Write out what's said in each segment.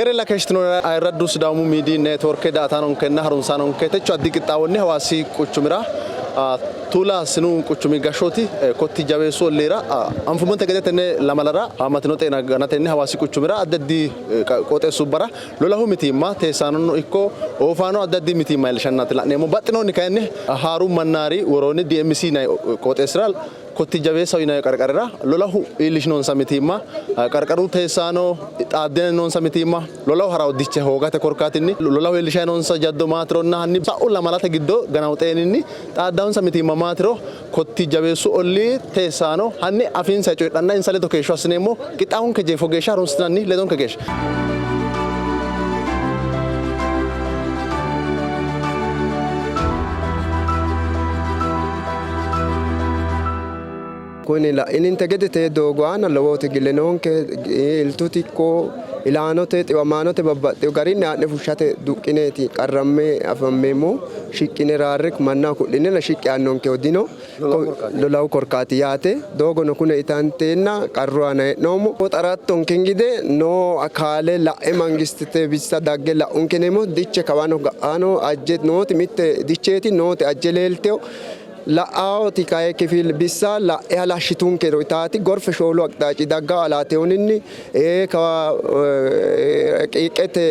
Keerella keeshshitinoonni ayirraddu Sidaamu Miidiy Neetworke daa''ataanonkenna harunsaanonke techo addi qixxaawonni Hawaasi quchumira Tuula Sinu quchumi gashshooti Kotti Jaweessu olliira anfummonte gede tenne lamalara haammatino xeena ganatenni Hawaasi quchumira addi addi qooxeessubbara lolahu mitiimma teessaanono ikko oofaano addi addi mitiimma iillishannati la'neemmo. Baxxinohunni kayinni haaru mannaari woroonni DMC yinanni qooxeessira Kotti Jaweessaho yinanni qarqarira lolahu iillishinonsa mitiimma, qarqaru teessaano xaaddinanni noonsa mitiimma, lolahu ha'rawo diche hoogate korkaatinni lolahu iillishanni noonsa jaddo maatironna hanni sa'u lamalate giddo ganawu xeeninni xaaddannonsa mitiimma maatiro Kotti Jaweessu ollii teessaano hanni afiinsanni coyidhanna insa ledo keeshsho assineemmo. Qixxaawonke jeefo geeshsha harunsitinanni ledonke geeshsha. Kuni la'ininte gede tee doogo aana lowo tigile noonke. Iltuti ikko ilaanote xiwamaanote babbaxxewo garinni haa'ne fushshate duqqineeti qarramme afammeemmohu. Shiqqine raarre mannaho ku'linena shiqqi yaannonkehu dino. Lolahu korkaati yaate. Doogono kune itanteenna qarru aana hee'noommo. Xarattonke gide noo akaale la'e mangistete bissa dagge la'unke yineemmo. Diche kawano ga'ano ajje nooti mitte dicheeti nooti ajje leeltewo. La'aoti kayi kifil bissa la'e halashshitunkero itaati gorfe shoolu aqixaaci daggawo alaatewuninni ee kawa qiiqqete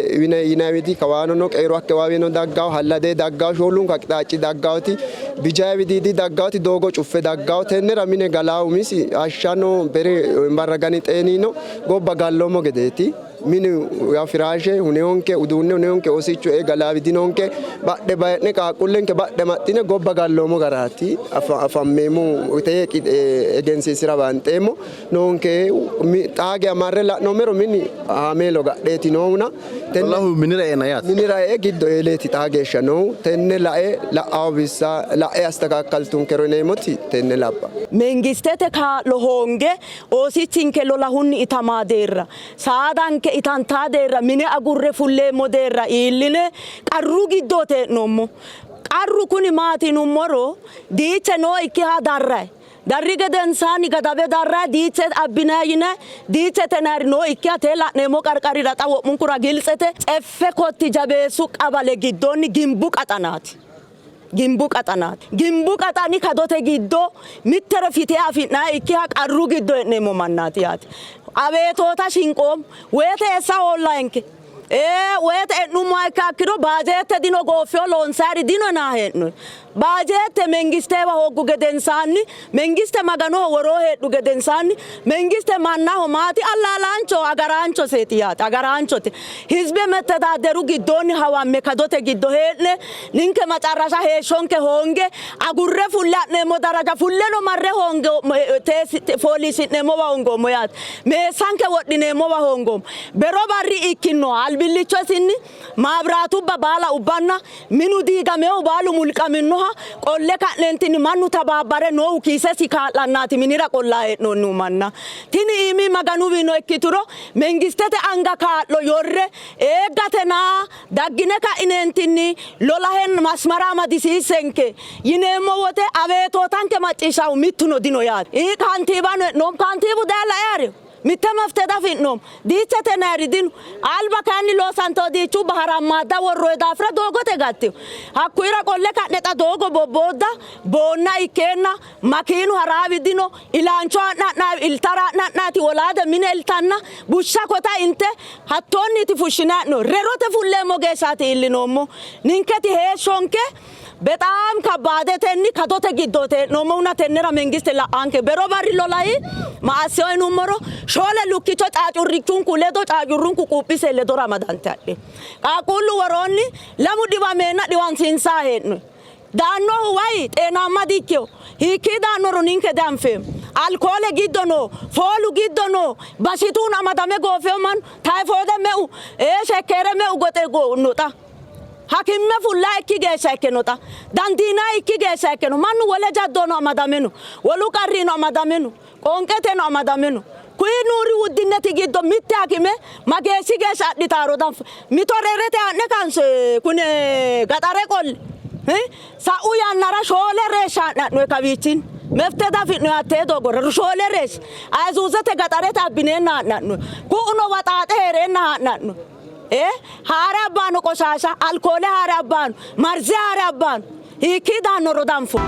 yinayiti kawaano no qeeru akkewaawino daggawo hallade daggawo shoolunku aqixaaci daggawoti bijayi widiidi daggawoti doogo cuffe daggawo tennera mine galaawu umisi hashshano bere barra gani xeenino gobba galloommo gedeeti. Minu ya firaashe huneyonke, uduunne huneyonke, oosichu ee galaawi dinonke, badhe bayi'ne qaaqquullenke badhe amaxxine gobba galloomo garaati afammeemmo tee egensiisira banxeemmo noonke xaa geya marre la'noommero mini haameelo gadheeti noohuna Lolahu minira e'na yaate. Minira e'e giddo eeleeti xaa geeshsha noohu tenne lae la'awo bissa la'e astakakkaltunkero yineemmoti tenne labba. Mengistete kaa'lo hoonge oosichinke lolahunni itamaa deerra Saadanke itantaa deerra, mine agurre fulleemmo deerra iilline qarru giddooti hee'noommo. Qarru kuni maati yinummoro diiche nooikkiha darrayi. Darri gedensaanni gadawe darrayi diiche abbinayi yinayi, diichete yinayiri nooikkiha tee la'neemmo qarqarira xa wo'munkura giltsete Ceffe Kotti Jabeessu qabale giddoonni gimbu qaxanaati. Gimbu qaxanaati. Gimbu qaxani kadote giddo mittere fite afi'nannikkiha qarru giddo hee'neemmo mannaati yaate. Aweetoota shinqoommo. Woyte eessa hoollayinke. Ee, woyte e'nummoha ikkiha ikkiro baajeette dino gooffewo loonsayiri dino yinanni hee'noonni. Baajeette mengistewa hooggu gedensaanni, mengiste Maganoho woroo heedhu gedensaanni, mengiste mannaho maati allaalaancho agaraanchoseeti yaate, agaraanchote. Hizbe mettedaaderu giddoonni hawamme kadote giddo hee'ne ninke macarrasha heeshshonke hoonge agurre fulle ha'neemmo daraja fulleno marre hoonge fooliishshi'neemmowa hoongoommo yaate. Meessanke wodhineemmowa hoongoommo. Bero barri ikkinnoha albillicho isinni maabiraatubba baala ubbanna minu diigamehu baalu mulqaminnoha qolle ka'neentinni mannu tabaabbare noohu kiisesi kaa'lannaati minira qollaa hee'noonnihu manna. Tini iimi Maganuwiino ikkituro mengistete anga kaa'lo yorre eeggatena daggine ka'ineentinni lolahe masmara amadisiissenke yineemmo wote aweetootanke macciishshahu mittuno dino yaate. Ii kantiibano e'noommo, kantiibu daye lae harino. Mitte mafte dafi'noommo. Diichete yinayiri dino. Alba kayinni loosantino diichubba harammaadda worroyi daafira doogote gattino. Hakkuyira qolle ka'ne xa doogo bobboodda boonna ikkeenna makiinu haraawi dino. Ilaancho haa'ne ha'nayi iltara haa'ne ha'nayiti wolaade mine iltanna bushsha kota inte hattoonniiti fushshine ha'noyi. Rerote fulleemmo geeshshaati iillinoommo. Ninketi heeshshonke Bexaam kabbaadetenni kadote giddooti hee'noommohuna tennera mengiste la'anke bero barri lolahi ma assino yinummoro shoole lukkicho caacurrichunku ledo caacurrunku quuphise ledo ramadante hadhino. Qaaqquullu woroonni lamu dhiwameenna dhiwansiinsanni hee'noonni. Daannohu wayi xeenaamma dikkino. Hiikkii daannoro ninke dianfeemmo. Alkoole giddo no, foolu giddo no, bashituun amadame goofino mannu, tayfoode meu, shekkeere meu goxe no xa. Hakimme fulla ikki geeshsha ikke no xa. Dandiinanni ikki geeshsha ikke no. Mannu wole jaddono amadame no. Wolu qarrino amadame no. Qoonqeteno amadame no. Kuyi nuuri wuddinneti giddo mitte hakime mageeshshi geeshsha adhitaaro danfa. Mito rerete ha'ne kanse kune gaxare qolle. Sa'u yannara shoole reeshsha ha'ne ha'noyi kawiichinni. Mefte dafi'noyi hattee doogora shoole reeshsha. Ayisuuzete gaxarete abbineenna ha'ne ha'noyi. Ku'uno waxaaxe hee'reenna ha'ne ha'noyi. Haare abbaano qoshasha, alkoole haare abbaano, marze haare abbaano, hiikkii daannoro danfo.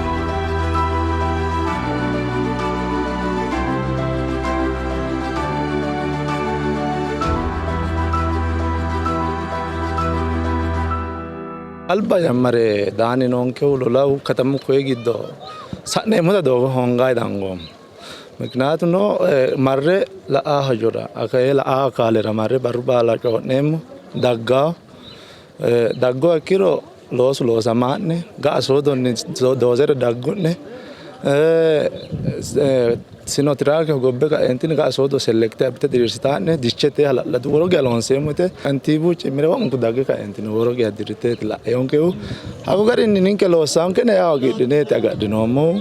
Alba jammare daanni noonkehu lolahu katamu koye giddo sa'neemmota doogo hoongayi dangoommo. Mikinaatuno marre la''aa hajora la''aa akaalera marre barru baala coyi'neemmo daggawo dagguha ikkiro loosu loosamaa'ne ga'a soodonni doozere daggu'ne Sinotiraake hogobbe ka'eentinni ga'a soodo selekte abbite diriirsitaa'ne dichete hala'ladu woro geya loonseemmo yite kantiibu cimmire wo'munku dagge ka'eentinni woro geya dirriteeti la'eonkehu. Hakko garinni ninke loossaanke yawo hagiidhineeti agadhinoommohu.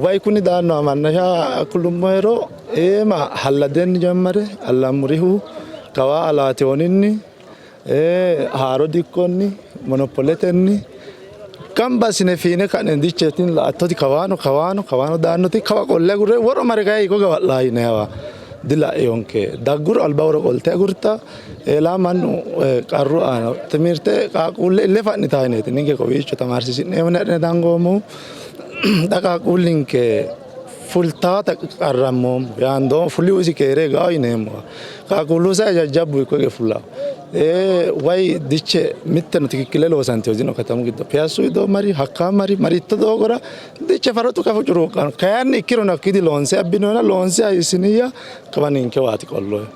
Wayi kuni daannoha mannasha kulummohero eema halladenni jammare Allammurihu kawaa Alaatiyooninni haaro dikkonni monopoletenni gamba assine fiine ka'ne dicheetin la''attoti kawaano kawaano kawaano daannoti kawa qolle agurre woro mare kayi hiikko gawa'laa yinayiwa dila'iyonke dagguro alba woro qolte agurta eelaa mannu qarru aana timirte qaaqquulle ille fa'nitaa yineeti ninke kowiicho tamaarsiisi'neemmo yine adhine dangoommohu xa qaaqquullinke fultaata qarrammoommo yaandoommo fulihu isi keere higawo yineemmowa qaaqquullu sae jajjabbu hiikko hige fulawo wayi diche mitteno tikikkile loosantino dino katamu giddo piyassu widoo mari hakkaa mari maritto doogora diche faro tuqa fucuruuqqano kayinni ikkirono hakkiidi loonse abbinoyina loonse hiissiniyya kawa ninkewaati qolloyi.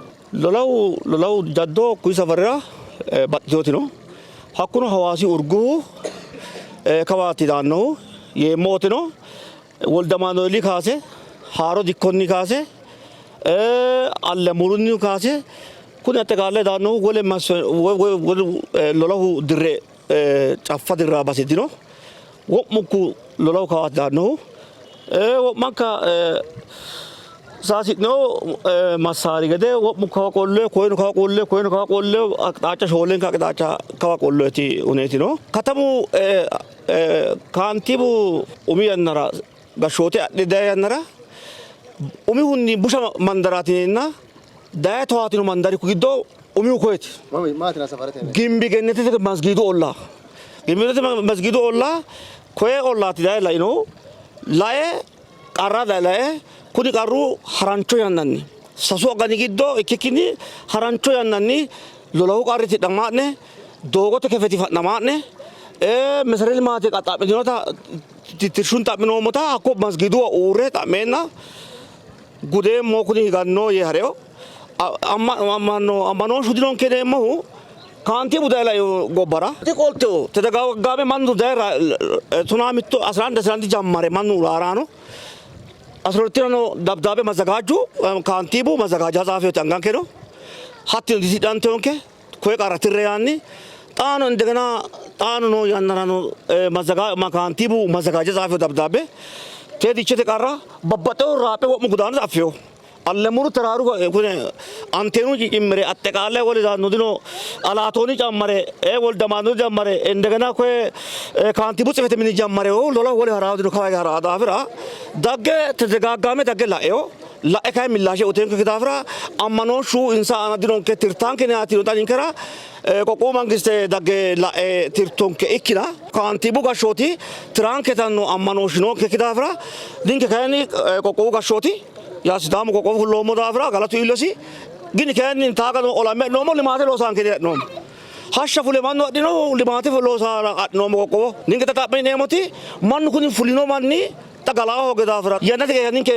Lolahu lolahu jaddo kuyi safarira baxxiteyooti no. Hakkuno Hawaasi Urguhu kawaati daannohu yeemmootino Woldamaanueeli kaase, haaro dikkonni kaase, Allamurunni kaase kuni axeqaale daannohu wole wolu lolahu dirre caffa dirra base dino. Wo'munku lolahu kawaati daannohu. Wo'manka saasi'nino massaari gede wo'mu kawa qolle koyeno kawa qolle koyeno kawa qolle aqixaacha shoolenka aqixaacha kawa qolleeti huneeti no. Katamu Kaantibu umi yannara gashshoote adhe dayi yannara umihunni busha mandaraati yineenna daye towaatino mandari giddo umihu koyeti. Gimbi gennetete masgiidu ollaa. Gimbi gennetete masgiidu ollaa koye ollaati daye lainohu lae qarra daye lae kuni qarru harancho yannanni sasu agani giddo ikkikkinni harancho yannanni lolahu qarri tidhamaa'ne doogote kefeti fa'namaa'ne mesere limaate xa'mitinota tittirshun xa'minoommota hakko masgiiduwa uurre xa'meenna gudeemmo kuni higanno yee hareyo ammanooshshu dinonke yineemmohu kaantiibu daye laino gobbara diqolteo tedegagame mannu daye tonaa mitto asiraandi asiraandi jammare mannu raaraano asirottirano dabdaabe mazagaajju kaantiibu mazagaaja tsaafeoti anganke no hattino ditidhanteonke Koye qarra tirre yaanni xaano indegena xaano noo yannarano kaantiibu mazzagaaje tsaafino dabdaabbe tee dichete qarra babbaxxewo raaphe wo'mu gudaanota affino. Allemuru teraaru kune anteenu cimmire atteqaale wole dino alaatooni cammare woldamaanori jammare indegena koye kaantiibu tsifete mini jammare lola wole haraa dino kawa hige haraa daafira dagge tedegaggaame dagge la'eo. La'e kayi millaashe utenkekki daafira ammanooshshu insa aana dinonke tirtaanke niyaatino xa ninkera qoqqowu mangiste dagge la'e tirtonke ikkina kaantiibu gashshooti tiraanke yitanno ammanooshshi noonkekki daafira ninke kayinni qoqqowu gashshooti yaa Sidaamu qoqqowu fulloommo daafira galatu iillosi gini kayinni taagano olamme e'noommo limaate loosaanke die'noommo. Hashsha fule mannu adhinohu limaate loosara adhinoommo qoqqowo. Ninke xa xa'mineemmoti mannu kuni fulino manni Xa galaa hooge daafira yannate geeshsha ninke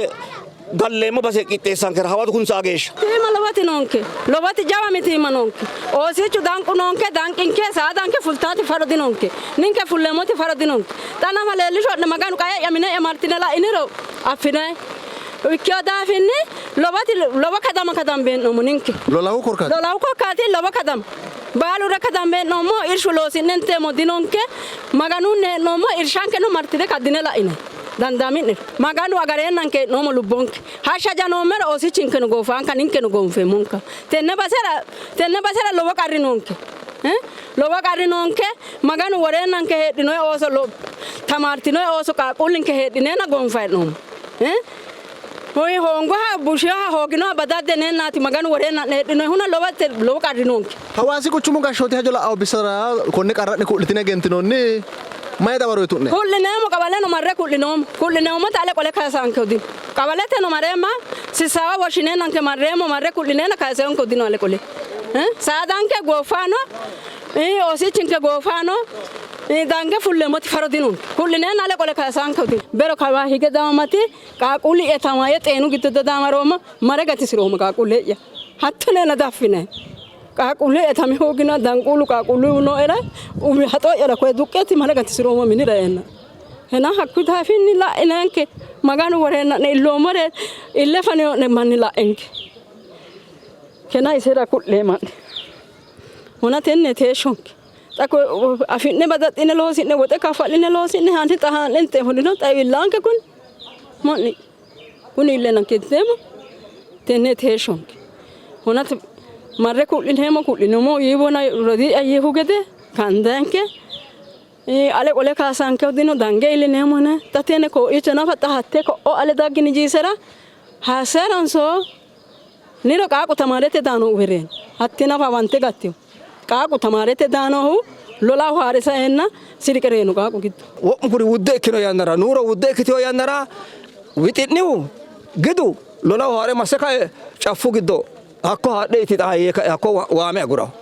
galleemmo base qixxeessankera hawadu kuni saa geeshsha. Mitiimma lowoti noonke, lowoti jawa mitiimma noonke. Oosichu danqu noonke, danqinke saadanke fultaati faro dinonke. Ninke fulleemmoti faro dinonke. Xa nafa leellisho'ne Maganu qae'ya mine'ya martine la'iniro affinanni. Ikkino daafinni lowoti lowo kadama kadambe hee'noommo ninke. Lolahu korkaati? Lolahu korkaati lowo kadama. Baalura kadambe hee'noommo, irshu loosi'ne inteemmo dinonke. Maganunni hee'noommo, irshankeno martine kaddine la'ine dandaami'niro. Maganu agareennanke hee'noommo lubbonke. Hashsha janoommero oosichinkeno goofaanka ninkeno goonfeemmonka. Tenne basera tenne basera lowo qarri noonke. Lowo qarri noonke. Maganu woreennanke heedhinoe ooso tamaartinoe ooso qaaqquullinke heedhineenna goonfayi hee'noommo. Hoyi hoongoha bushiha hooginoha badadde neennaati Maganu woreenna heedhinohuna lowote lowo qarri noonke. Hawaasi quchumu gashshooti hajo la'awo bissara konne qarra'ne ku'litine egentinoonni mayi dawaro uyitu'ne? Ku'lineemmo qawaleno marre ku'linoommo. Ku'lineemmota ale qole kayisaankehu dino. Qawaleteno mareemma sissawa woshshineennanke marreemmo marre ku'lineenna kayiseonkehu dino ale qole. Saadanke gooffaano oosichinke goofaano dange fulleemmoti faro dinonke. Ku'lineenna ale qole kayisaankehu dino. Bero kawa hige damamati qaaqquulli'ya tamaye xeenu giddo dodamaroomma mare gatisiroomma qaaqquulle'ya. Hatto neenna daffine. Qaaqquulle'ya tame hoogina danquullu qaaqquullu nooera umi haxo'yara koye duqqeeti mare gatisiroomma minira eenna. Hena hakku daafinni la'inanke Maganu woreenna'ne illoommore ille fanino'ne manni la'enke. Kena isera ku'leema'ne. Hona tenneeti heeshshonke. Xa afi'ne badaxxine loosi'ne woxe kaffa'line loosi'ne hanni xa haa'ne inteemmo xa iillanke kuni mo'ni kuni iillenanke inteemmo tenneeti heeshshonke. Hona marre ku'lineemmo ku'lineemmo yiiwona rodii'ya yiihu gede kandanke ale qole kaasanke dino dange iillineemmo yine xa tenne kooicho nafa xa hatte ko'o ale daggini jiisera haseranso Niro qaaqu tamaarete daano uwireen hatti nafa wante gattino. Qaaqu tamaarete daanohu lolahu haa're saeenna siriqe reyino qaaqu giddo. Wo'munkuri wudde ikkino yannara, nuuro wudde ikkitino yannara wixi'nihu gidu lolahu haa're masse kae caffu giddo hakko haadhe iti xaa yee kae hakko waame aguraho.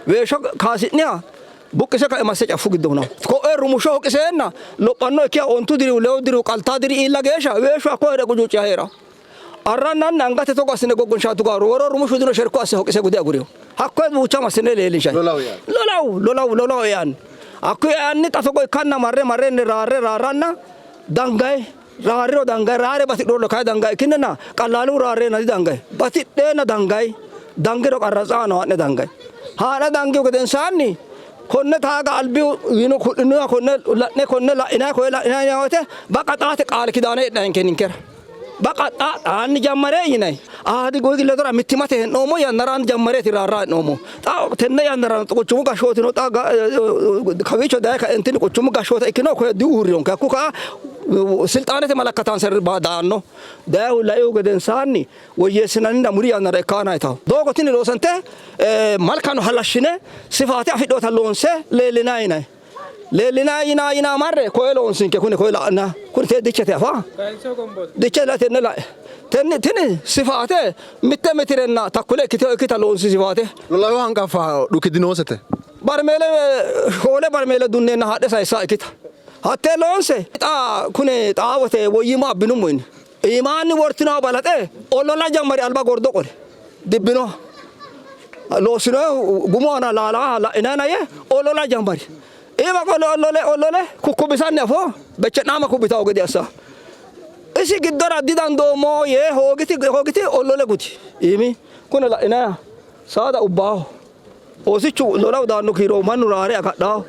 Weesho kaasi'niha buqqise kae masse caffu giddo hunanno. Ko'e rumusho hoqiseenna lophanno ikkiha ontu dirihu lewu dirihu qaltaa diri iilla geeshsha weeshu hakko hee're qucuucciha hee'ranno. Arrannanni angate togo assine goggonshatu garu woro rumushu dino sherko asse hoqise gude aguriho. Hakkoye duucha massine leellinshanni. Lolahu yaanni. Lolahu, lolahu, lolahu yaanni. Hakkuyi eanni xa togo ikkanna marre marrenni raarre raarranna dangayi raarriro dangayi raare batidhuro kayi dangayi ikkinnina qallaalu raarreenna didangayi. Batidheenna dangayi dangiro qarratsaano haa'ne dangayi. Haa'ne dangihu gedensaanni konne taaga albi yino ku'linoha konne la'ne konne la'inanni koye la'inanni woyte baqa xaate qaali kidaane heedhanke ninkera. Baqa xa xaanni jammare yinay. Ahadi gogi ledora mittimate hee'noommo yannara jammareeti raarra hee'noommo. Xa tenne yannara quchumu gashshootino xa kawiicho daye kaentinni quchumu gashshoota ikkino koye diuurrinonke. Hakku ka'a silxaanete malakkataansa daanno. Dayehu laihu gedensaanni woyyeessinanninna muli yannara ikkaana yitaho. Doogo tini loosante malkano halashshine sifaate afidhinota loonse leellinanni yinay. Leellinaa yinaa yinaa marre koye loonsinke kuni koye la'na kuni tee dichete afa diche la tenne la'e tenne tini sifaate mitte mitirenna takkule ikkite ikkita loonsi sifaate. Lolahu hanqafa dhuki dinoosete. Barmeele shoole barmeele dunneenna haadhe sayissa ikkita hattee loonse xa kune xaawote woyyimma abbinummo yine iimaanni wortinoha balaxe ollola jammari alba gordo qole dibbinoha loossinohu gumu aana laalaaha la'inanna yee olola jambari. Iima qole olole olole kukkubisanni afoo beche'naama kubbitawo gede assa. Isi giddora didandoommo yee hoogiti hoogiti olole gudi. Iimi kune la'inaya saada ubbaaho. Oosichu lolahu daanno kiiro mannu raare agadhaaho.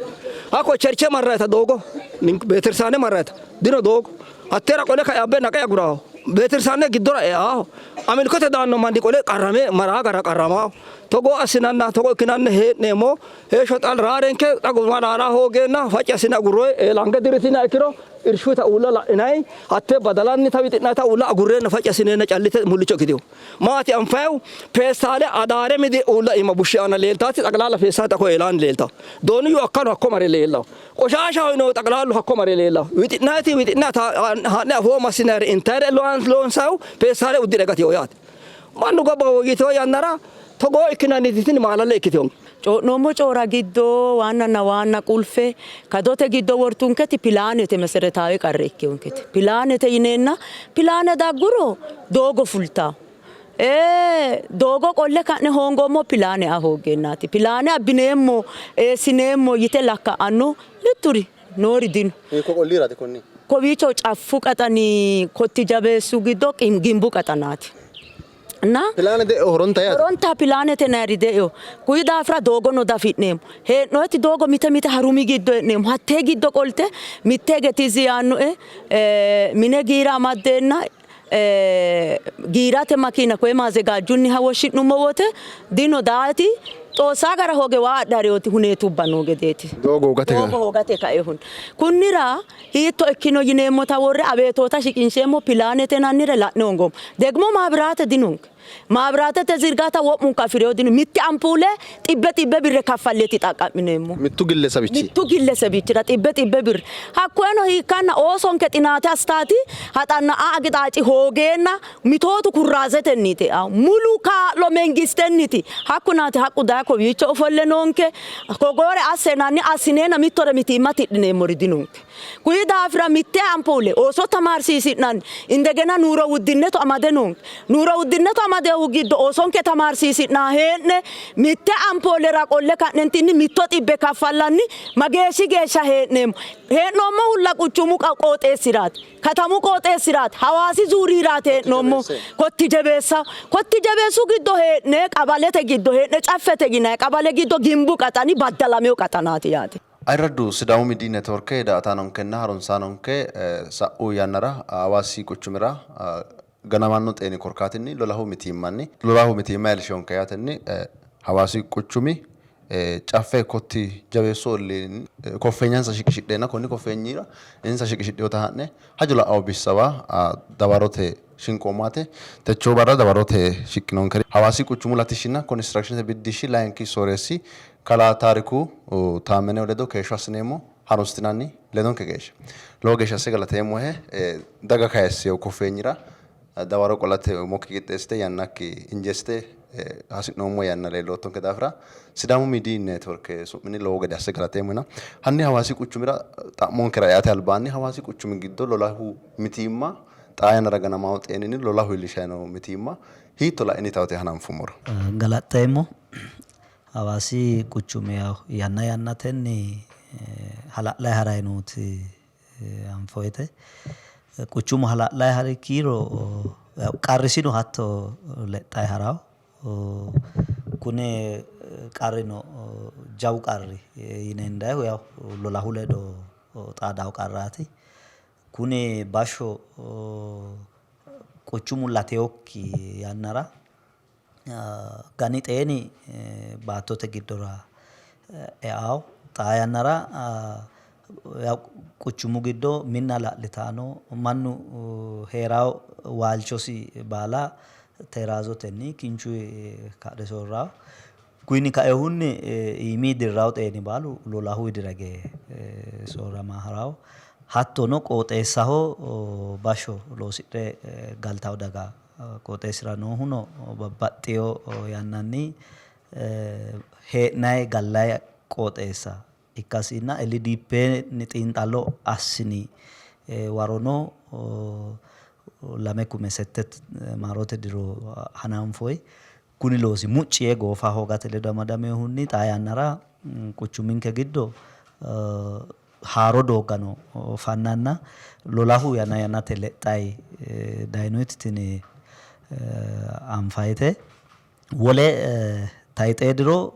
Hakko cherche marrayita doogo beetekiristaane marrayita dino doogo. Hattera qole kae abbe naqe aguraaho. Beetekiristaane giddora eaaho. Amilkote daanno manni qole qarrame maraa gara qarramaaho. Togo assinanna togo ikkinanni hee'neemmo heeshsho xa raarenke xa guma raara hoogeenna facci assine agurroyi eelange dirritiniha ikkiro irshuyita uulla la'inayi hattee badalannita wixi'nayita uulla agurreenna facci assineenna callite mullicho ikkitino. Maati anfayihu peestaale adaare midi uulla iima bushshi aana leeltaati xaqlaalla peestaale xa koye eelaanni leeltawo. Dooniyyu akkano hakko mare leellawo. Qoshaashaho yinohu xaqlaallu hakko mare leellawo. Wixi'nayiti wixi'nayita haa'ne afoo massinayire intayire loonsayihu peestaale uddire gatino yaate. Mannu gobba woyyitino yannara togoo ikkinanniti tini maalale ikkitino. Coo'noommo coora giddo waannanna waanna qulfe kadote giddo wortunketi pilaanete meseretaawe qarri ikkinonkete. Pilaanete yineenna pilaane dagguro doogo fultawo. Ee, doogo qolle ka'ne hoongoommo pilaane a hooggeennaati. Pilaane abbineemmo, eessineemmo yite lakka'anno mitturi noori dino. Hiikko qolliiraati konni? Kowiicho caffu qaxani kotti jabeessu giddo gimbu qaxanaati. Na Pilaane de'o horonta yaate. Horonta pilaanete nayri de'o. Kuyi daafira doogono dafi'neemmo. Hee'noyti doogo mite mite harumi giddo hee'neemmo. Hattee giddo qolte mitte hige tizzi yaannoe mine giira amaddeenna giirate makiina koye maazegaajjunniha woshshi'nummo wote dino daati. Xoossaa gara hooge waa adhe ha'rinoti huneetubba noo gedeeti. Doogo hoogate Doogo hoogate kaehunni. Kunnira hiitto ikkino yineemmota worre abeetoota shiqinsheemmo pilaanete yinannire la'ne hoongoommo. Degmo maabiraate dinonke. Maabiraatete zirgata wo'munku afi'rino dino. Mitte ampuule xibbe xibbe birre kaffalleeti xaqqa'mineemmo. Mittu gillesabichi. Mittu gillesebichira xibbe xibbe birre. Hakkoyeno hiikkanna oosonke xinaate assitaati haxanna a aqixaaci hoogeenna mitootu kurraazetenniiti e'anno. Mulu kaa'lo mengistenniti. Hakku naati haqqu daye kowiicho ofolle noonke. Togoore asse yinanni assineenna mittore mitiimma tidhineemmori dinonke. Kuyi daafira mitte ampuule ooso tamaarsiisi'nanni indegena nuuro wuddinneto amade noonke. Nuuro wuddinneto amadehu giddo oosonke tamaarsiisi'nanni hee'ne mitte ampuulera qolle ka'nentinni mitto xibbe kaffallanni mageeshshi geeshsha hee'neemmo. Hee'noommohulla quchumu qooxeessiraati. Katamu qooxeessiraati. Hawaasi zuuriiraati hee'noommo. Kotti Jabeessa. Kotti Jabeessu giddo hee'ne qabalete giddo hee'ne caffete yinanni qabale giddo gimbu qaxani baddalameyo qaxanaati yaate. Ayirraddu Sidaamu Midiyi Networke daa''ataanonkenna harunsaanonke sa'u yannara Hawaasi quchumira ganamanno xeeni korkaatinni lolahu mitiimmanni lolahu mitiimma iillishshonke yaatenni Hawaasi quchumi caffe kotti jaweessu olliinni koffeenyansa shiqishidheenna konni koffeenyira insa shiqishidhinota haa'ne hajo la'anno bissawa dawarote shinqoommo yaate. Techoo barra dawarote shiqqinonkeri Hawaasi quchumu latishshinna konisitiraakishinete biddishshi layinki sooreessi Kalaa Taariku Taammenew ledo keeshsho assineemmo. Harunsitinanni ledonke geeshsha lowo geeshsha asse galateemmohe. Daga kayissino koffeenyira dawaro qolate umokki qixxeessite yannakki injeessite hasi'noommo yanna leelloottonke daafira Sidaamu Miidiyi Neetworke su'minni lowo gede asse galateemmohena. Hanni Hawaasi quchumira xa'monkera eate albaanni Hawaasi quchumi giddo lolahu mitiimma xaa yannara ganamawo xeeninni lolahu iillishanni noo mitiimma hiitto la'ini yitawoti hananfummoro. Galaxxeemmo. Hawaasi quchumi yanna yannatenni hala'layi harayi nooti anfoyite. Quchumu hala'layi hari kiiro qarrisino hatto lexxayi harawo. Kuni qarrino jawu qarri yine hendayihu yawu lolahu ledo xaadawo qarraati. Kuni bashsho quchumu latinokki yannara gani xeeni baattote giddora eawo. Xaa yannara quchumu giddo minna hala'litanno, mannu hee'rawo waalchosi baala teraazotenni kinchuyi kadhe soorrawo. Kunni kainohunni iimi dirrawo xeeni baalu lolahu widira hige soorrama harawo. Hattono qooxeessaho bashsho loosidhe galtawo daga qooxeessira noohuno babbaxxino yannanni hee'nayi gallayi qooxeessa ikkasinna LDPnni xiinxallo assini warono 2008 maarote diro hananfoyi. Kuni loosi mucci yee goofa hoogate ledo amadaminohunni xaa yannara quchuminke giddo haaro dooggano fannanna lolahu yanna yannate lexxayi dayinoti tini anfayite. Wole tayixee diro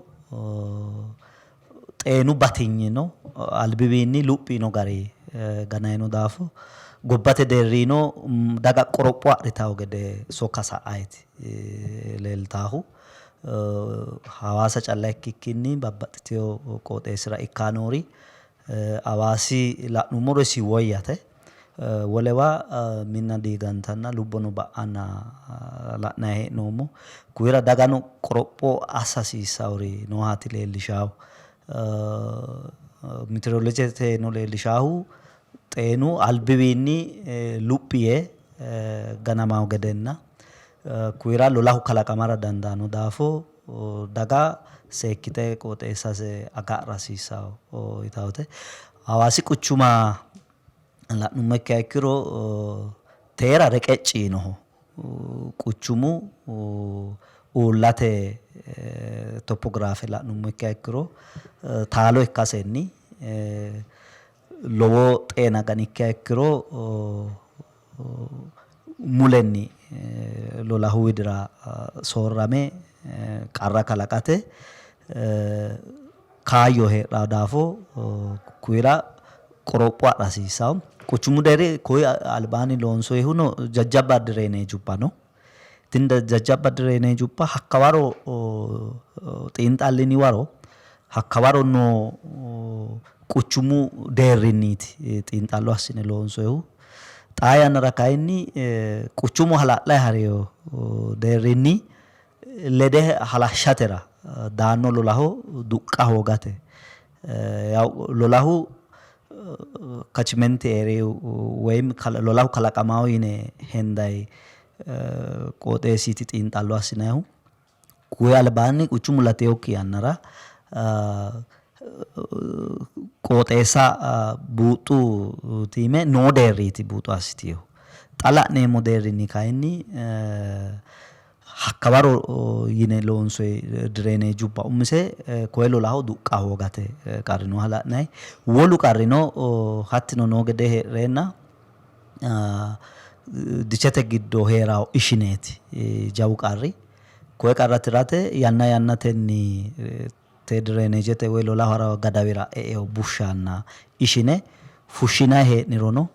xeenu batinyino albiwiinni luphi yino gari ganayino daafo gobbate deerriino daga qoropho adhitawo gede sokka sa'ayiti leeltaahu. Hawaasa calla ikkikkinni babbaxxitewo qooxeessira ikkaa noori Hawaasi la'nummoro isi woyyate. Wolewa minna diigantanna lubbono ba'anna la'nanni hee'noommo. Kunnira dagano qoropho assa hasiissawori noohaati leellishaahu. Meteorolojeteno leellishaahu xeenu albiwiinni luphi yee ganamawo gedenna kunnira lolahu kalaqamara dandaanno daafo daga seekkite qooxeessase agadha hasiissawo yitawote. Hawaasi quchuma la'nummo ikkiha ikkiro teera reqecci yiinoho. Quchumu uullate topograafe la'nummo ikkiha ikkiro taalo ikkasenni lowo xeena ganikkiha ikkiro mulenni lolahu widira soorrame qarra kalaqate kaayyo heedhanno daafo kuira qoropho adha hasiissanno. Quchumu deerri koi albaanni loonsoyihuno jajjabba direeneejubba no. Tini jajjabba direeneejubba hakkawaro xiinxallini waro hakkawaro noo quchumu deerrinniiti xiinxallo assine loonsoyihu. Xaa yannara kayinni quchumu hala'layi harino deerrinni lede halashshatera daanno lolaho duqqa hoogate yaw lolahu catchment area woyim lolahu kalaqamawo yine hendayi qooxeessiiti xiinxallo assinayihu. Kuyi albaanni quchumu latinokki yannara qooxeessa buuxxu tiime noo deerriiti buuxo assitinohu. Xa la'neemmo deerrinni kayinni hakkawaro yine loonsoyi direeneejubba umise koye lolaho duqqa hoogate qarri nooha la'nayi. Wolu qarrino hattino noo gedee hee'reenna dichete giddo hee'rawo ishineeti jawu qarri. Koye qarra tirate yanna yannatenni te direeneejete woy lolahu harawo gadawira e'ewo bushshanna ishine fushshinayi hee'nirono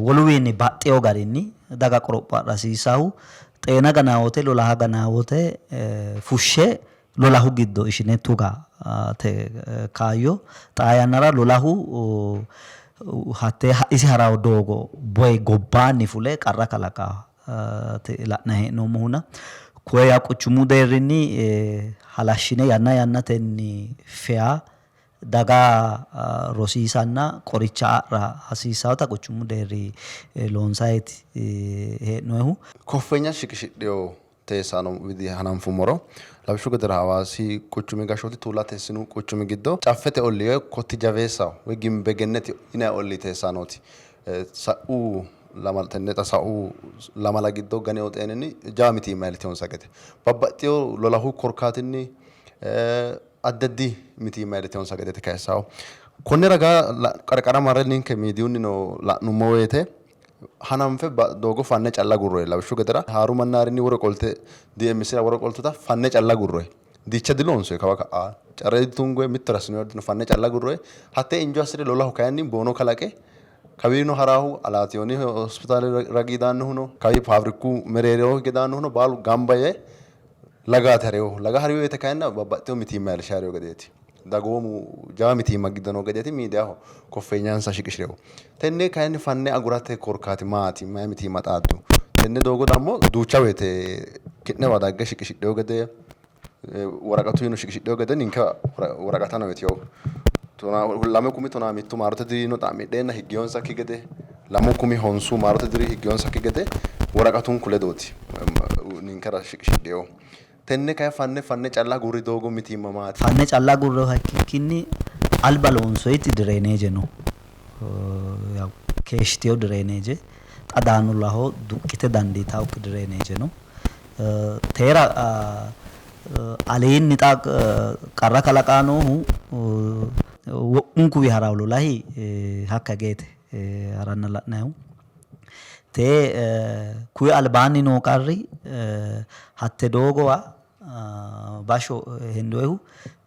woluwiinni baxxewo garinni daga qoropho adha hasiissahu xeena ganaa wote lolaha ganaa wote fushshe lolahu giddo ishine tugate kaayyo xaa yannara lolahu hatte isi harawo doogo boye gobbaanni fule qarra kalaqaati la'nayi hee'noommohuna koye yaa quchumu deerrinni halashshine yanna yannatenni feya daga rosiisanna qoricha adha hasiissannota quchumu deerri loonsayiiti hee'noyihu. Koffeenya shiqishidhino teessaano widi hananfummoro lawishshu gedera Hawaasi quchumi gashshooti Tuula Teessinu quchumi giddo Caffete ollii woy Kotti Javeessaho woy Gimbe Genneti yinanni ollii teessaanooti. Sa'u lamala tenne xa sa'u lamala giddo ganino xeeninni jawa mitiimma iillitinonsa gede babbaxxino lolahu korkaatinni addi addi mitiimma iillitinonsa gedeeti kayissannohu. Konni ragaa qarqara marre ninke miidiyunnino la'nummo woyte hananfe doogo fanne calla agurroyi. Lawishshu gedera haaru mannaarinni woro qolte DMCra woro qoltuta fanne calla agurroyi. Diicha diloonsoyi kawa ka'a care ditungoyi mitore assinoyiri dino fanne calla agurroyi. Hattee injo assire lolahu kayinni boono kalaqe kawiino haraahu Alaatiyooni hospitaale ragi daannohu no, kawi faabiriku mereeroho hige daannohu no, baalu gamba yee lagaati harinohu. Laga hari woyte kayinni babbaxxitino mitiimma iillishayi harino gedeeti. Dagoomu jawa mitiimma giddo noo gedeeti miidiyaho koffeenyansa shiqishirinohu. Tenne kayinni fanne agurate korkaati maati? Mayi mitiimma xaaddu? Tenne doogo dammo duucha woyte ki'newa dagge shiqishidhino gede woraqatuyino shiqishidhino gede ninkewa woraqatano uyitino. 2015 maarote dirino xa'midheenna higginonsakki gede 2009 maarote diri higginonsakki gede woraqatunku ledooti ninkera shiqishidhinohu. Tenne kayi fanne fanne calla agurri doogo mitiimma maati? Fanne calla agurroha ikkikkinni alba loonsoyiti direeneeje no. Yaw keeshshitino direeneeje xa daanno lolaho duqqite dandiitannokki direeneeje no. Teera aleenni xa qarra kalaqaa noohu wo'munkuwi harawo lolahi hakka higeeti haranna la'nayihu. Tee kuyi albaanni noo qarri hatte doogowa bashsho hendoyihu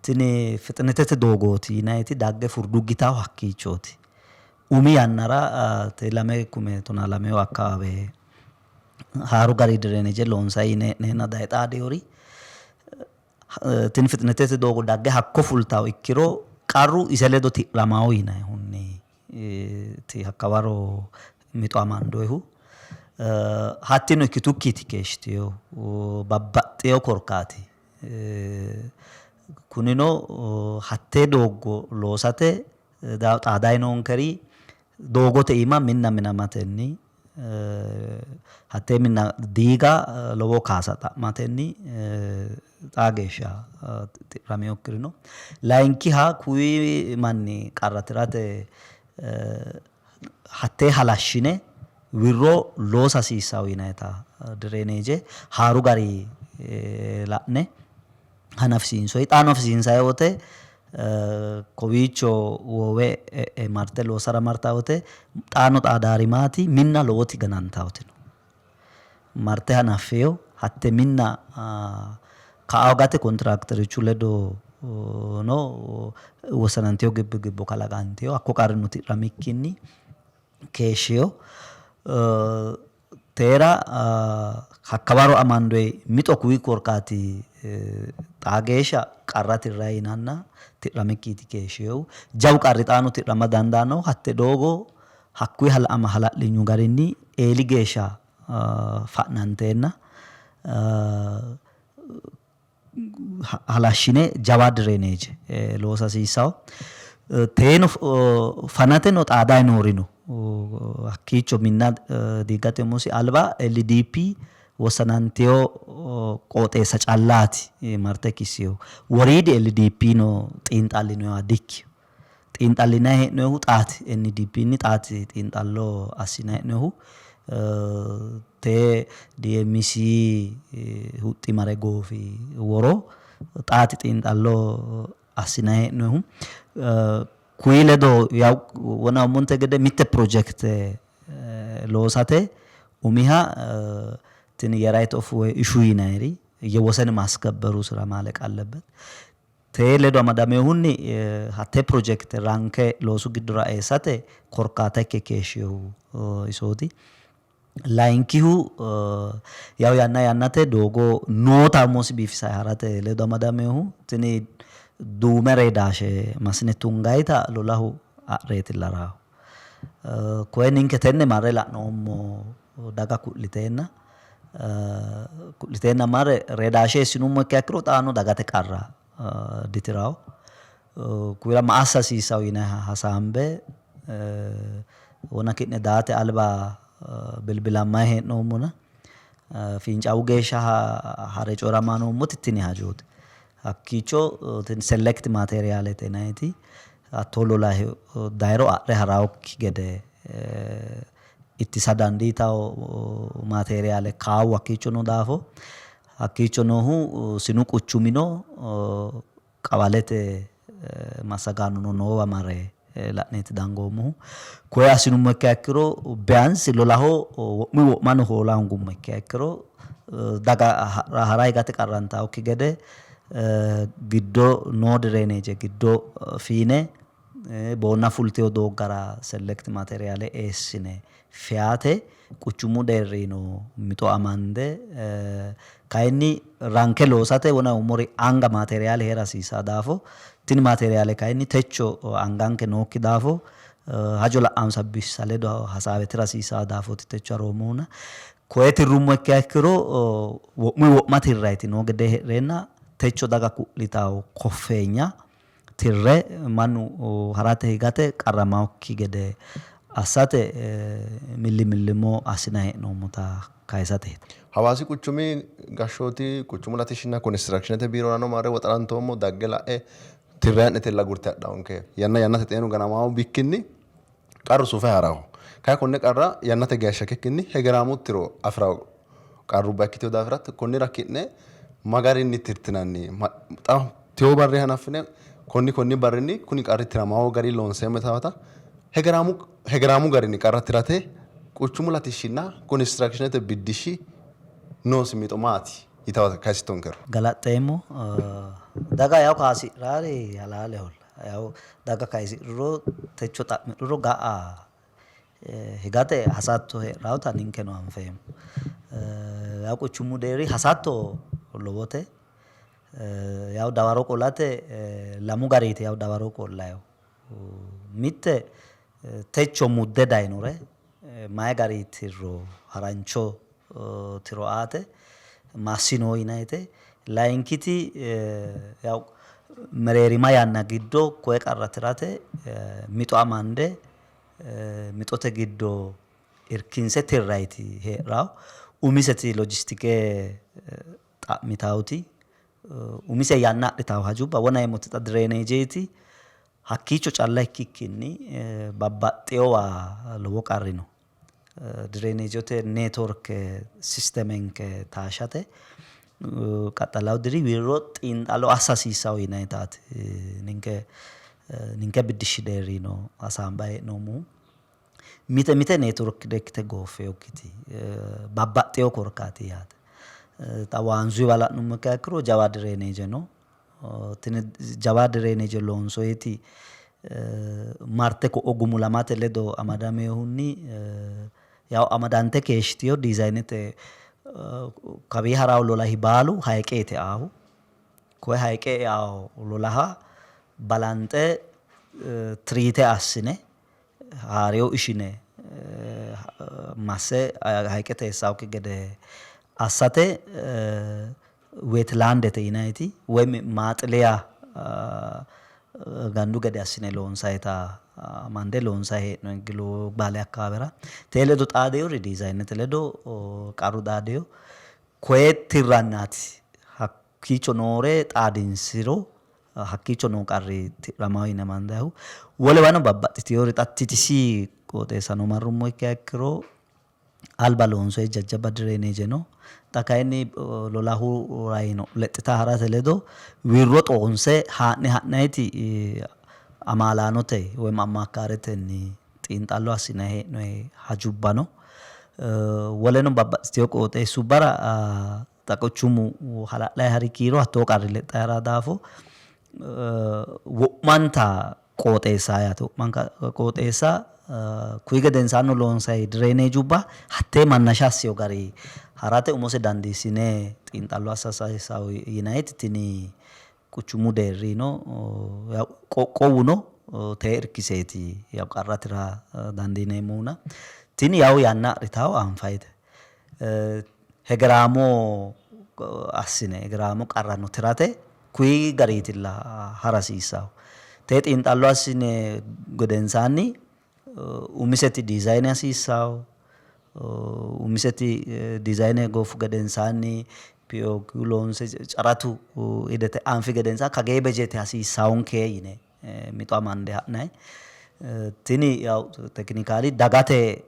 tini fixinetete doogooti yinayiti dagge furduggitannohu hakkiichooti. Umi yannara te 2012 akkawaawe haaru gari direneje loonsayi yine hee'neenna daye xaadiyori tini fixinetete doogo dagge hakko fultawo ikkiro qarru ise ledo ti'ramawo yinayihunni ti hakkawaro mixo amandoyihu. Hattino ikkitukkiiti keeshshitinohu babbaxxeyo korkaati. Kunino hattee dooggo loosate xaadayi noonkeri doogote iima minna minamatenni hattee minna diiga lowo kaasa xa'matenni xaa geeshsha tidhaminokkiri no. Layinkiha kuwi manni qarra tirate hattee halashshine wirro loosa hasiissanno yinayita direeneeje haaru gari la'ne hanafisiinsoyi. Xaano hafisiinsayi wote kowiicho woowe e'e marte loossara martawo wote xaano xaadaari maati minna lowoti ganantawoti no. Marte hanaffeyo hatte minna ka'a hogate kontiraakterichu ledo no wossananteyo gibbo gibbo kalaqanteyo hakko qarrino tidhamikkinni keeshsheyo. Teera hakkawaro amandoyi mixo kuwi korkaati xaa geeshsha qarra tirrayi yinanna ti'ramikkiiti keeshshinohu. Jawu qarri xaano ti'rama dandaannohu hatte doogo hakkuyi hala'linyu garinni eeli geeshsha fa'nanteenna halashshine jawa direneeje loosa hasiissawo. Teeno fanateno xaadayi noori no. Hakkiicho minna diigate umosi alba LDP wossanantino qooxeessa callaati marte kissinohu. Woriidi LDP no xiinxallinoyiha dikkino. Xiinxallinanni hee'noyihu xaati. NDP nni xaati xiinxallo assinanni hee'noyihu. Tee DMC huxxi mare goofi woro xaati xiinxallo assinanni hee'noyihu. Kuyi ledo yaw wona ummonte gede mitte pirojekte loosate umiha tini ye right of way issue yinayiri yewosen maskebberu ስራ ማለቅ አለበት። Tee ledo amadaminohunni hatte pirojekte ranke loosu giddora eessate korkaata ikke keeshshinohu isooti. Layinkihu yaw yanna yannate doogo noota umosi biifisayi harate ledo amadaminohu tini duume reedaashe massine tungayita lolahu ha'reetilla raahu. Koye ninke tenne marre la'noommo daga ku'liteenna ku'liteenna marre reedaashe eessinummo ikkiha ikkiro xaano dagate qarra ditirawo. Kuira ma assa hasiissawo yinayiha hasaambe wona ki'ne daate alba bilbilammayi hee'noommona fiincaawu geeshsha hare coyi'ramanni noommoti tini hajooti. Hakkiicho tini select materialete yinayiti hattoo lolahe dayiro adhe harawokki gede ittisa dandiitawo materiale kaawu hakkiicho noo daafo hakkiicho noohu sinu quchumino qawalete massagaanono noowa marre la'neeti dangoommohu. Koye assinummo ikkiha ikkiro biyansi lolaho wo'munni wo'mano hoola hoongummo ikkiha ikkiro daga hara higate qarrantannokki gede giddo noo direeneeje giddo fiine boonna fultino dooggara select materiale eessine feyaate quchumu deerrino mixo amande kayinni ranke loosate wona umori anga materiale heera hasiissanno daafo tini materiale kayinni techo anganke nookki daafo hajo la'ansa bissa ledo hasaawe tira hasiissanno daafooti techo haroommohuna koye tirrummo ikkiha ikkiro wo'munni wo'ma tirrayiti noo gedee hee'reenna techo daga ku'litawo koffeenya tirre mannu harate higate qarramannokki gede assate milli millimmo assinanni hee'noommota kayisateeti. Hawaasi quchumi gashshooti quchumu latishshinna konistiraakshinete biirorano marre woxarantoommo dagge la'e tirre ha'netella agurte hadhawonke. Yanna yannate xeenu ganamawo bikkinni qarru sufe harawo. Kayi konne qarra yannate geeshsha ikkikkinni hegeraamu tiro afira qarrubba ikkitino daafira konnira ki'ne ma garinni tirtinanni? Xa tewo barri hanaffine konni konni barrinni kuni qarri tiramawo gari loonseemmo yitawota hegeraamu hegeraamu garinni qarra tirate quchumu latishshinna konistiraakshinete biddishshi noosi mixo maati yitawota kayisittonkero. Galaxxeemmo. Daga yawo kaasi'raari halaaleholla. Yawo daga kayisidhuro techo xa'midhuro ga'a higate hasatto heedhawota ninkeno anfeemmo. Yawo quchumu deerri hasatto lowote. Yawo dawaro qolate lamu gariiti yawo dawaro qollayihu. Mitte techo mudde dayinore mayi gari tirro harancho tiro aate massino yinayite. Layinkiti yawo mereerima yanna giddo koye qarra tirate mixo amande mixote giddo irkinse tirrayiti hee'rawo. Umiseti lojistike xa'mitawoti umise yanna adhitawo hajubba wona yeemmoti xa direeneejeeti hakkiicho calla ikkikkinni babbaxxeyowa lowo qarri no. Direeneejete neetworke sistemenke taashshate qaxxalawu diri wirro xiinxallo assa hasiissawo yinayitaati ninke ninke biddishshi deerrino hasaambayi hee'noommohu. Mite mite neetworke ikkite gooffinokkiti babbaxxeyo korkaati yaate. Xa waanzuyiwa la'nummo ikkiha ikkiro jawa direeneeje no. Tini jawa direeneeje loonsoyiti marte ko'o gumulamate ledo amadaminohunni Yaw amadante keeshshitino diizaynete kawii harawo lolahi baalu hayiqeeti eaahu. Koye hayiqe eawo lolaha balanxe tiriite assine haariyo ishine masse hayiqete eessawokki gede assate wetlaandete yinayiti woy maaxiliya gandu gede assine loonsayita amande loonsay hee'noonni gilobaale akkawaawera. Tee ledo xaadeyori diizaynete ledo qarru xaadeyo. Koye tirrannaati hakkiicho noore xaadinsiro hakkiicho noo qarri tidhamawo yine amandayihu. Wolewano babbaxxitinori xa TTC qooxeessano marrummo ikkiha ikkiro alba loonsoyi jajjabba direeneeje no. Xa kayinni lolahu rayino lexxita harate ledo wirro xoonse haa'ne ha'nayiti amaalaanote woy ammaakaaretenni xiinxallo assinanni hee'noyi hajubba no. Woleno babbaxxiteyo qooxeessubbara xa quchumu hala'layi hari kiiro hattoo qarri lexxayi harawo daafo wo'manta qooxeessa yaate wo'manka qooxeessa kuyi gedensaanno loonsayi direeneejubba hattee mannasha assiyo gari harate umose dandiissine xiinxallo assa hasiissawo yinayiti tini quchumu deerrino qoqqowuno tee irkiseeti yaw qarra tira dandiineemmohuna tini yaw yanna adhitawo anfayite. Hegeraamo assine hegeraamo qarrano tirate kuyi gariitilla hara hasiissahu. Tee xiinxallo assine gedensaanni umiseti diizayne hasiissawo, umiseti diizayne gooffu gedensaanni POQ loonse caratu hidete anfi gedensaanni kagee bejete hasiissawonke yine mixo amande ha'nayi. Tini yaw tekinikaali dagate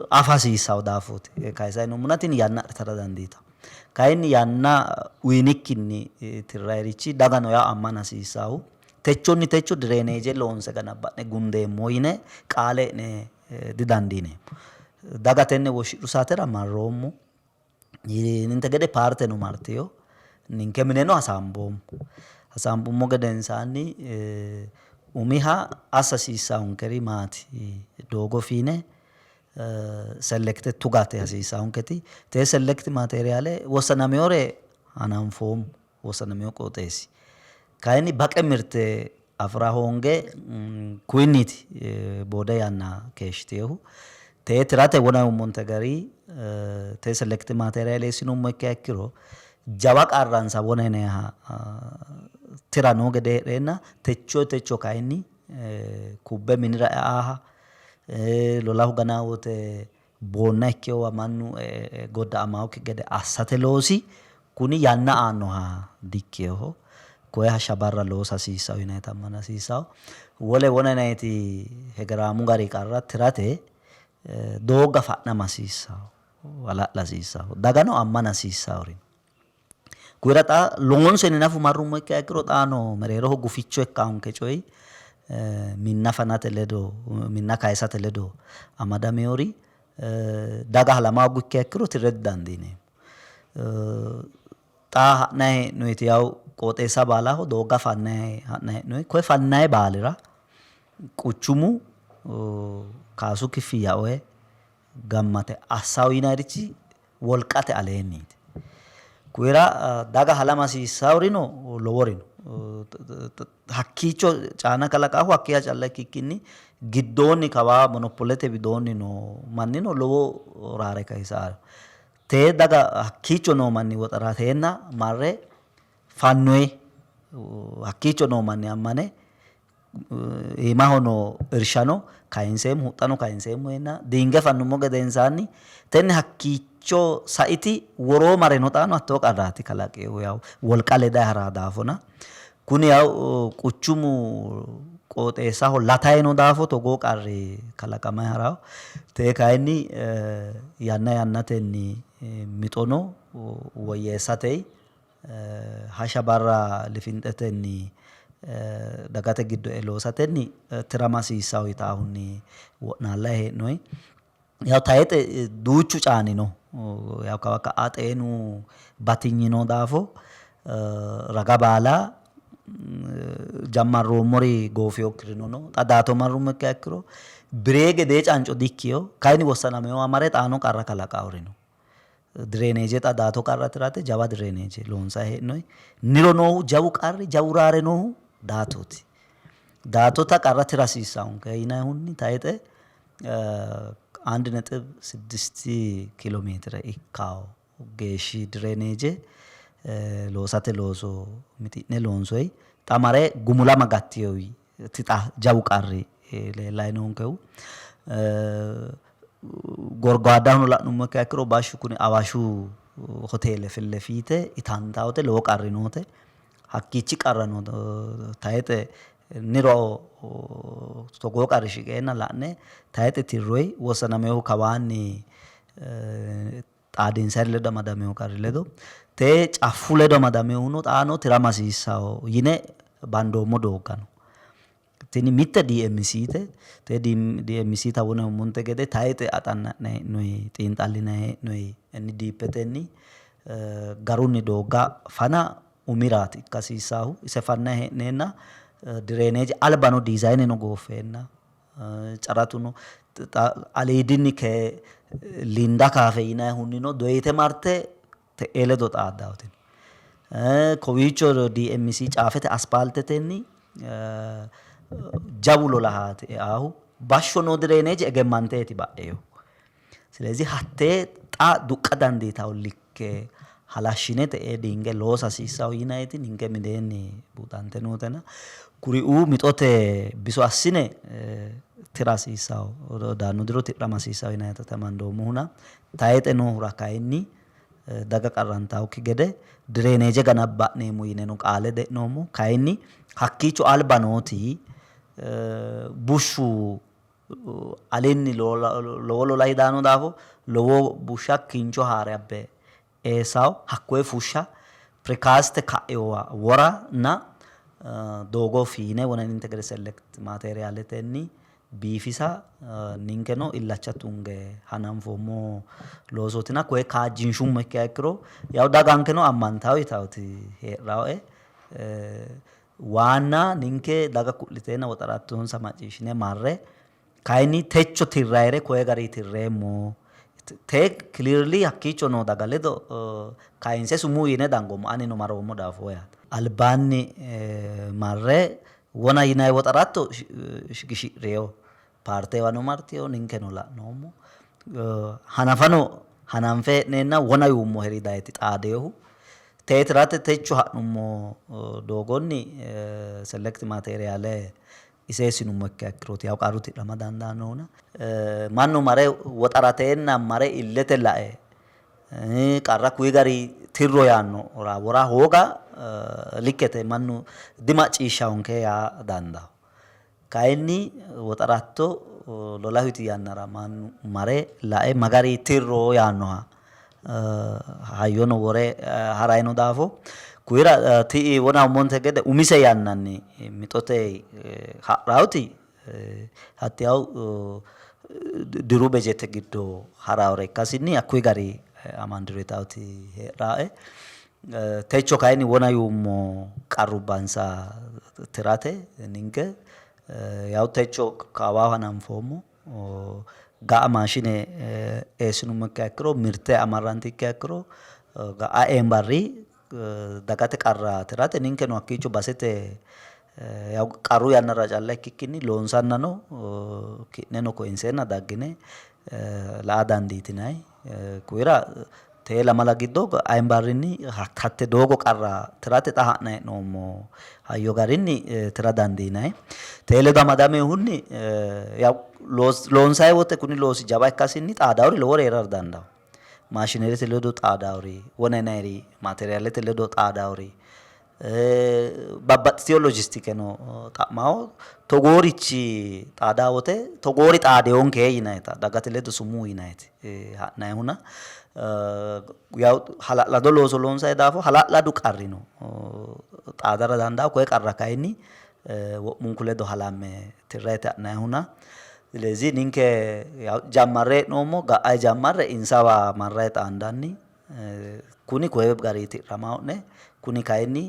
afa hasiissawo daafooti kayisayi noommona tini yanna adhitara dandiitawo. Kayinni yanna uyinikkinni tirrayirichi dagano yaw ammana hasiissahu techonni techo direeneeje loonse ganabba'ne gundeemmo yine qaale e'ne didandiineemmo. Daga tenne woshshidhu saatera marroommo. Ninte gede paarteno martino. Ninke mineno hasaamboommo. Hasaambummo gedensaanni umiha assa hasiissaankeri maati? Doogo fiine selekte tugate hasiissaanketi. Tee selekti maateeriyaale wossanamewore hananfoommo. Wossanamino qooxeessi kayinni baqe mirte afi'ra hoonge kuinniiti boode yanna keeshshitinohu. Tee tirate wona yuummonte gari tee selekti maateeriyaale eessinummo ikkiha ikkiro jawa qarransa wona yinayiha tira noo gede hee'reenna techo techo kayinni kubbe minira e'aaha lolahu ganaa wote boonna ikkinowa mannu e''e godda''amannokki gede assate loosi kuni yanna aannoha dikkinoho. Koye hashsha barra loosa hasiissanno yinannita ammana hasiissanno. Wole wona yinanniti hegeraamu gari qarra tirate doogga fa'nama hasiissanno, hala'la hasiissanno, dagano ammana hasiissannori no. Kuyira xa loonse nafu marrummo ikkiha ikkiro xaano mereeroho guficho ikkaanke coyi minna fanate ledo minna kayisate ledo amadamewori daga halama hooggu ikkiha ikkiro tirre didandiineemmo. Xa ha'nayi hee'noyiti yawu qooxeessa baalaho doogga fannayi ha'nayi hee'noyi. Koye fannayi baalira quchumu kaasu kifiyya oye gammate assawo yinayirichi wolqate aleenniiti. Kuyira daga halama hasiissaworino lowori no. Hakkiicho caana kalaqaahu hakkiiha calla ikkikkinni giddoonni kawaa monopolete widoonni noo mannino lowo raare kayisaaro. Tee daga hakkiicho noo manni woxarateenna marre fannoyi hakkiicho noo manni ammane iimaho noo irshano kayinseemmo huxxano kayinseemmo yeenna diinge fannummo gedensaanni tenne hakkiicho saiti woroo mareno xaano hattoo qarraati kalaqinohu yawu wolqa ledayi haraa daafona kuni yawu quchumu qooxeessaho latayi no daafo togoo qarri kalaqamayi harawo tee kayinni yanna yannatenni mixono woyyeessate hashsha barra lifinxetenni dagate giddo e''e loosatenni tirama hasiissanno yitaahunni wo'naallayi hee'noyi. Yawu tayixe duuchu caani no. Yawu kawa ka'a xeenu batinyi noo daafo raga baala Jammarroommori goofinokkirino no. Xa daato marrummo ikkiha ikkiro biree gedee canco dikkino. Kayinni wossanameyowa mare xaano qarra kalaqaari no. Direeneeje xa daato qarra tirate jawa direeneeje loonsanni hee'noyi. Niro noohu jawu qarri jawu raare noohu daatooti. Daatota qarra tira hasiissawonke yinayihunni tayixe አንድ ነጥብ ስድስት ኪሎ ሜትር ikkawo geeshshi direeneeje loosate looso mixi'ne loonsoyi. Xa mare gumulama gattiyowi xa jawu qarri leellayi noonkehu. Gorgaadahono la'nummo ikkiha ikkiro bashshu kuni Awashu hoteele ፊት ለፊት itantawote lowo qarri noote. Hakkiichi qarrano tayixe niro togoo qarri shiqeenna la'ne tayixe tirroyi wossanameyohu kawaanni xaadinsayiri ledo amadameyo qarri ledo tee caffu ledo amadameyohuno xaano tirama hasiissawo yine bandoommo doogga no. Tini mitte DMC te tee DMC ta wone ummonte gede tayixe axanna'nayi hee'noyi xiinxallinayi hee'noyi NDPtenni garunni doogga fana umiraati ikka hasiissaahu. Ise fannayi hee'neenna direeneeje albano diizayineno gooffeenna caratuno aliidinni ke Linda kaafe yinayihunnino doyite marte te'ee ledo xaaddawote. Kowiicho DMC caafete aspaaltetenni jawu lolahaati eaahu. Bashsho noo direeneeje egemmanteeti ba'eehu. ስለዚህ hattee xa duqqa dandiitawo likke halashshine te'ee diinge loosa hasiissawo yinayiti ninke mideenni buuxante nootena kuriuu mixote biso assine tira hasiissawo daanno diro tidhama hasiissawo yinayita amandoommohuna tayixe noohura kayinni daga qarrantawokki gede direeneeje ganabba'neemmo yineno qaale de'noommo. Kayinni hakkiicho alba nooti bushshu alinni lowo lolahi daanno daafo lowo bushsha kincho haare abbe eessawo hakkoye fushsha precast ka'eyowa woranna doogo fiine wonaninte gede select materiaaletenni biifisa ninkeno illacha tunge hananfoommo loosootina koye kaajjinshummo ikkiha ikkiro yaw dagankeno ammantawo yitawoti heedhawoe. Waanna ninke daga ku'liteenna woxarattonsa macciishshine marre kayinni techo tirrayire koye gari tirreemmo te clearly hakkiicho noo daga ledo kayinse sumuu yine dangoommo anino maroommo daafo yaate. Albaanni marre wona yinayi woxaratto shiqishi'reyo paarteewano martiyo ninkeno la'noommo. Hanafano hananfe hee'neenna wona yuummo heri dayiti xaadeehu. Teetirate techo ha'nummo doogonni select materiale iseessinummo ikkiha ikkirooti yaw qarru tidhama dandaannohuna. Mannu mare woxarateenna mare illete lae qarra kuyi gari tirro yaanno wora hooga likkete mannu dimacciishshawonke yaa dandawo. Kayinni woxaratto lolahuti yannara mannu mare lae magari tirro yaannoha hayyono wore harayino daafo kuyira ti'i wona ummonte gede umise yannanni mixote ha'rawoti hatti yaw diru bejete giddo harawore ikkasinni hakkuyi gari amandiro yitawoti heedhae. Techo kayinni wona yuummo qarrubbansa tirate ninke yaw techo kawaa hananfoommo ga'a maashine eessinummo ikkiha ikkiro mirte amarranti ikkiha ikkiro ga'a eembarri dagate qarra tirate ninkeno hakkiicho basete yaw qarru yannara calla ikkikkinni loonsannano ki'neno koyinseenna daggine la'a dandiitinayi. Kuyira tee lamala giddo ayimbarrinni hatte doogo qarra tirate xa ha'nayi hee'noommo hayyo garinni tira dandiinayi. Tee ledo amadamehunni yaw loonsayi wote kuni loosi jawa ikkasinni xaadawori lowori heerara dandawo. Maashinerete ledo xaadawori, wonenayiri maateriaalete ledo xaadawori babbaxxiteyo loojistikeno xa'mawo togoorichi xaadaa wote togoori xaadeyonke yinayita dagate ledo sumuu yinayiti ha'nayihuna yaw hala'lado looso loonsayi daafo hala'ladu qarri no xaadara dandawo koye qarra kayinni wo'munku ledo halamme tirrayite ha'nayihuna ስለዚህ ninke jammarre hee'noommo ga'a jammarre insawa marrayi xaandanni kuni koye gari tidhamawo'ne kuni kayinni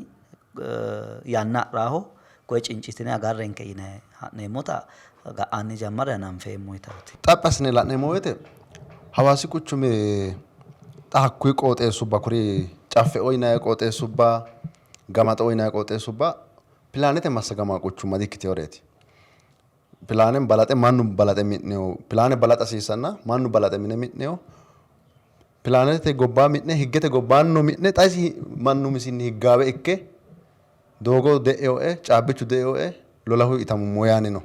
yanna ha'raho Koye cincitine agarrenke yine ha'neemmota ga'anni jammare hananfeemmo yitaati. Xaphi assine la'neemmo woyte Hawaasi quchumi xa hakkuyi qooxeessubba kuri Caffeo yinanni qooxeessubba, Gamaxo yinanni qooxeessubba pilaanete massagama quchumma dikkitinoreeti. Pilaane balaxe mannu balaxe mi'nino, pilaane balaxa hasiissanna mannu balaxe mine mi'nino, pilaanete gobbaa mi'ne higgete gobbaannino mi'ne xa isi mannu umisinni higgaawe ikke doogo de'eoe, caabbichu de'eoe, lolahu itamummo yaanni no.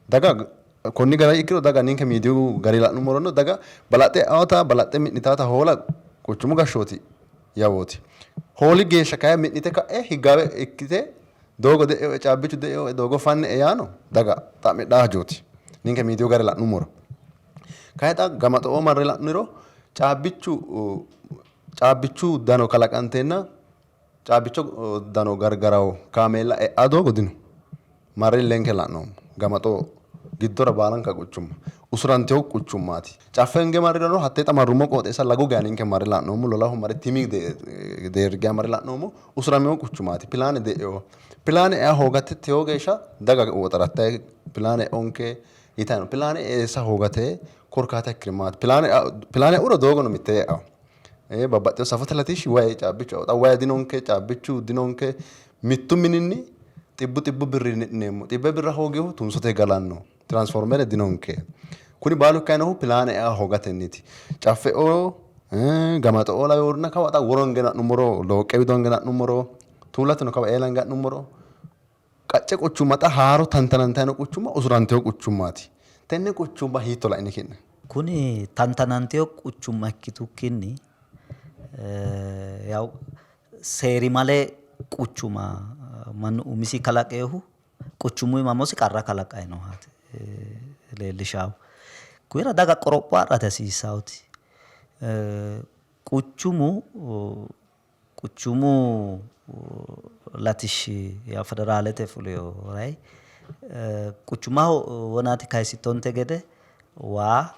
Daga konni gara ikkiro daga ninke miidiyu gari la'nummorono daga balaxxe e'aota balaxxe mi'nitaata hoola quchumu gashshooti yawooti. Hooli geeshsha kayi mi'nite ka'e higgaawe ikkite doogo de'eoe, caabbichu de'eoe, doogo fanne'e yaano daga xa'midhaa hajooti. Ninke miidiyu gari la'nummoro. Kayi xa gamaxo'oo marre la'niro caabbichu caabbichu dano kalaqanteenna Caabbicho dano gargarawo kaameella e'a doogo dino. Marre illenke la'noommo. Gamaxo giddora baalanka quchumma usurantino quchummaati. Caffe hinge marrirono hattee xa marrummo qooxeessa lagu geya ninke marre la'noommo. Lolahu mare timi deerri geya marre la'noommo. Usuramino quchumaati. Pilaane de'ino. Pilaane ea hoogate tewo geeshsha daga woxarattayi pilaane eonke yitanni no. Pilaane eessa hoogate korkaata ikkiri maati? Pilaane e'uro doogono mittee e'anno. Babbaxxewo safote latishshi wayi caabbichu xa wayi dinonke caabbichu dinonke mittu mininni xibbu xibbu birrinni hidhineemmo xibbe birra hoogihu tunsote galanno tiraansformere dinonke kuni baalu ikkanni noohu pilaane ea hoogatenniiti caffeoo gamaxooo laweworina kawa xa woro hinge la'nummoro looqqe widoo hinge la'nummoro tuulateno kawa eela hinge ha'nummoro qacce quchumma xa haaro tantanantanni noo quchumma usurantino quchummaati. Tenne quchumma hiitto la'ini ki'ne? Kuni tantanantino quchumma ikkitukkinni yawu seerimale quchuma mannu umisi kalaqinohu quchumu iima umosi qarra kalaqayi noohaati leellishaahu. Kuyira daga qoropho adhate hasiissaati. Quchumu Quchumu latishshi yawo federaalete fulino rayi quchumaho wonaati kayisittonte gede waa,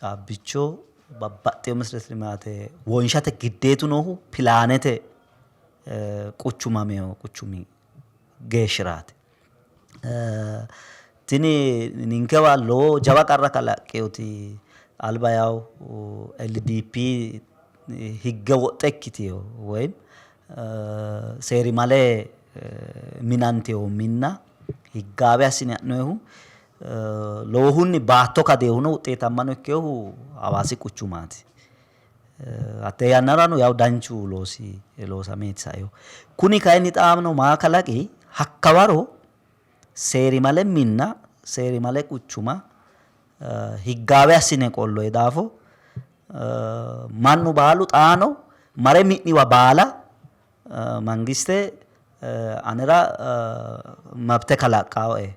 caabbicho babbaxxewo meserete limaate wonshate giddeetu noohu pilaanete quchumamino quchumi geeshshiraati. Tini ninkewa lowo jawa qarra kalaqqinoti alba yawu LDP higge woxxe ikkitino woyi seerimale minantino minna higgaawe assine ha'noyihu lowohunni baatto kadeehuno wuxeetammano ikkinohu Hawaasi quchumaati. Hatte yannarano yawu danchu loosi loosameeti sainohu. Kuni kayinni xaano maa kalaqi hakkawaro seerimale minna, seerimale quchuma higgaawe assine qolloyi daafo mannu baalu xaano mare mi'niwa baala mangiste anera mabte kalaqqaoe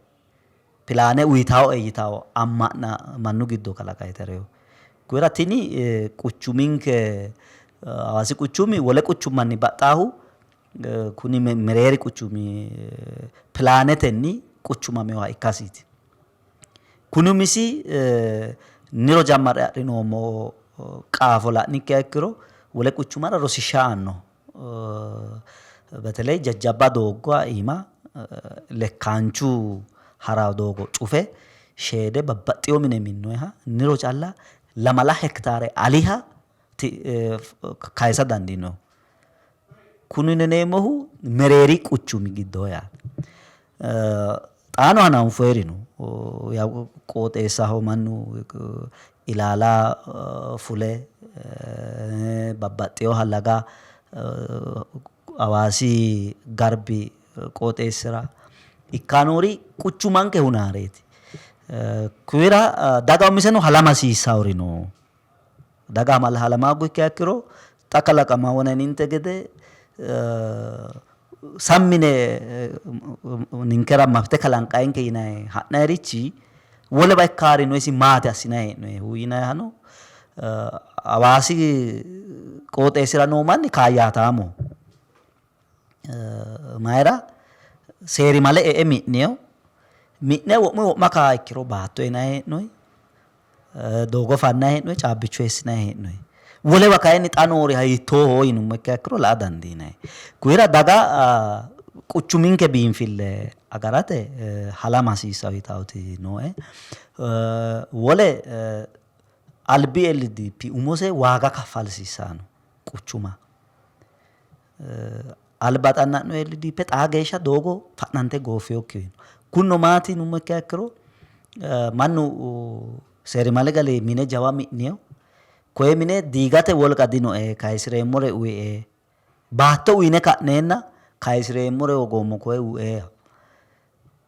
pilaane uyitaoe yitawo amma'na mannu giddo kalaqante reyo. Kuyira tini quchuminke Hawaasi quchumi wole quchummanni baxxaahu kuni mereeri quchumi pilaanetenni quchumaminoha ikkasiiti. Kuni umisi niro jammarre adhinoommo qaafo la'nikkiha ikkiro wole quchummara rosiishsha aannoho. Beteley jajjabba doogga iima lekkaanchu harawo doogo cufe sheede babbaxxewo mine minnoyiha niro calla lamala hektaare aliha kayisa dandiinoonni. Kunino yineemmohu mereeri quchumi giddo yaate. Xaano hananfoyiri no. Yawu qooxeessaho mannu ilaala fule babbaxxewoha laga Hawaasi garbi qooxeessira ikkayi noori quchumanke hunaareeti. Kunnira daga umiseno halama hasiissawori no. Daga halama hoogguha ikkiha ikkiro xa kalaqama wonaninte gede sammi yine ninkera mabte kalanqayinke yinayi ha'nayirichi wolewa ikkaari no isi maati assinayi hee'noyihu yinayihano Hawaasi qooxeessira noo manni kaayyaataamoho. Mayira seerimale e''e mi'nino, mi'ne wo'muyi wo'ma kaa ikkiro baatto uyinayi hee'noyi, doogo fannayi hee'noyi, caabbicho eessinayi hee'noyi. Wolewa kayinni xa noori hiittooho yinummo ikkiha ikkiro la'a dandiinayi. Kuyira daga Quchuminke biinfille agarate halama hasiissanno yitaawoti nooe. Wole albi LDP umose waaga kaffalsiissanno quchuma. Alba xanna'no LDP xaa geeshsha doogo fa'nante gooffinokki no. Kunino maati yinummo ikkiha ikkiro mannu seerimale gale mine jawa mi'nino. Koye mine diigate wolqa dinoe kayisireemmore uyie. Baatto uyine ka'neenna kayisireemmore hoogoommo koye uyie.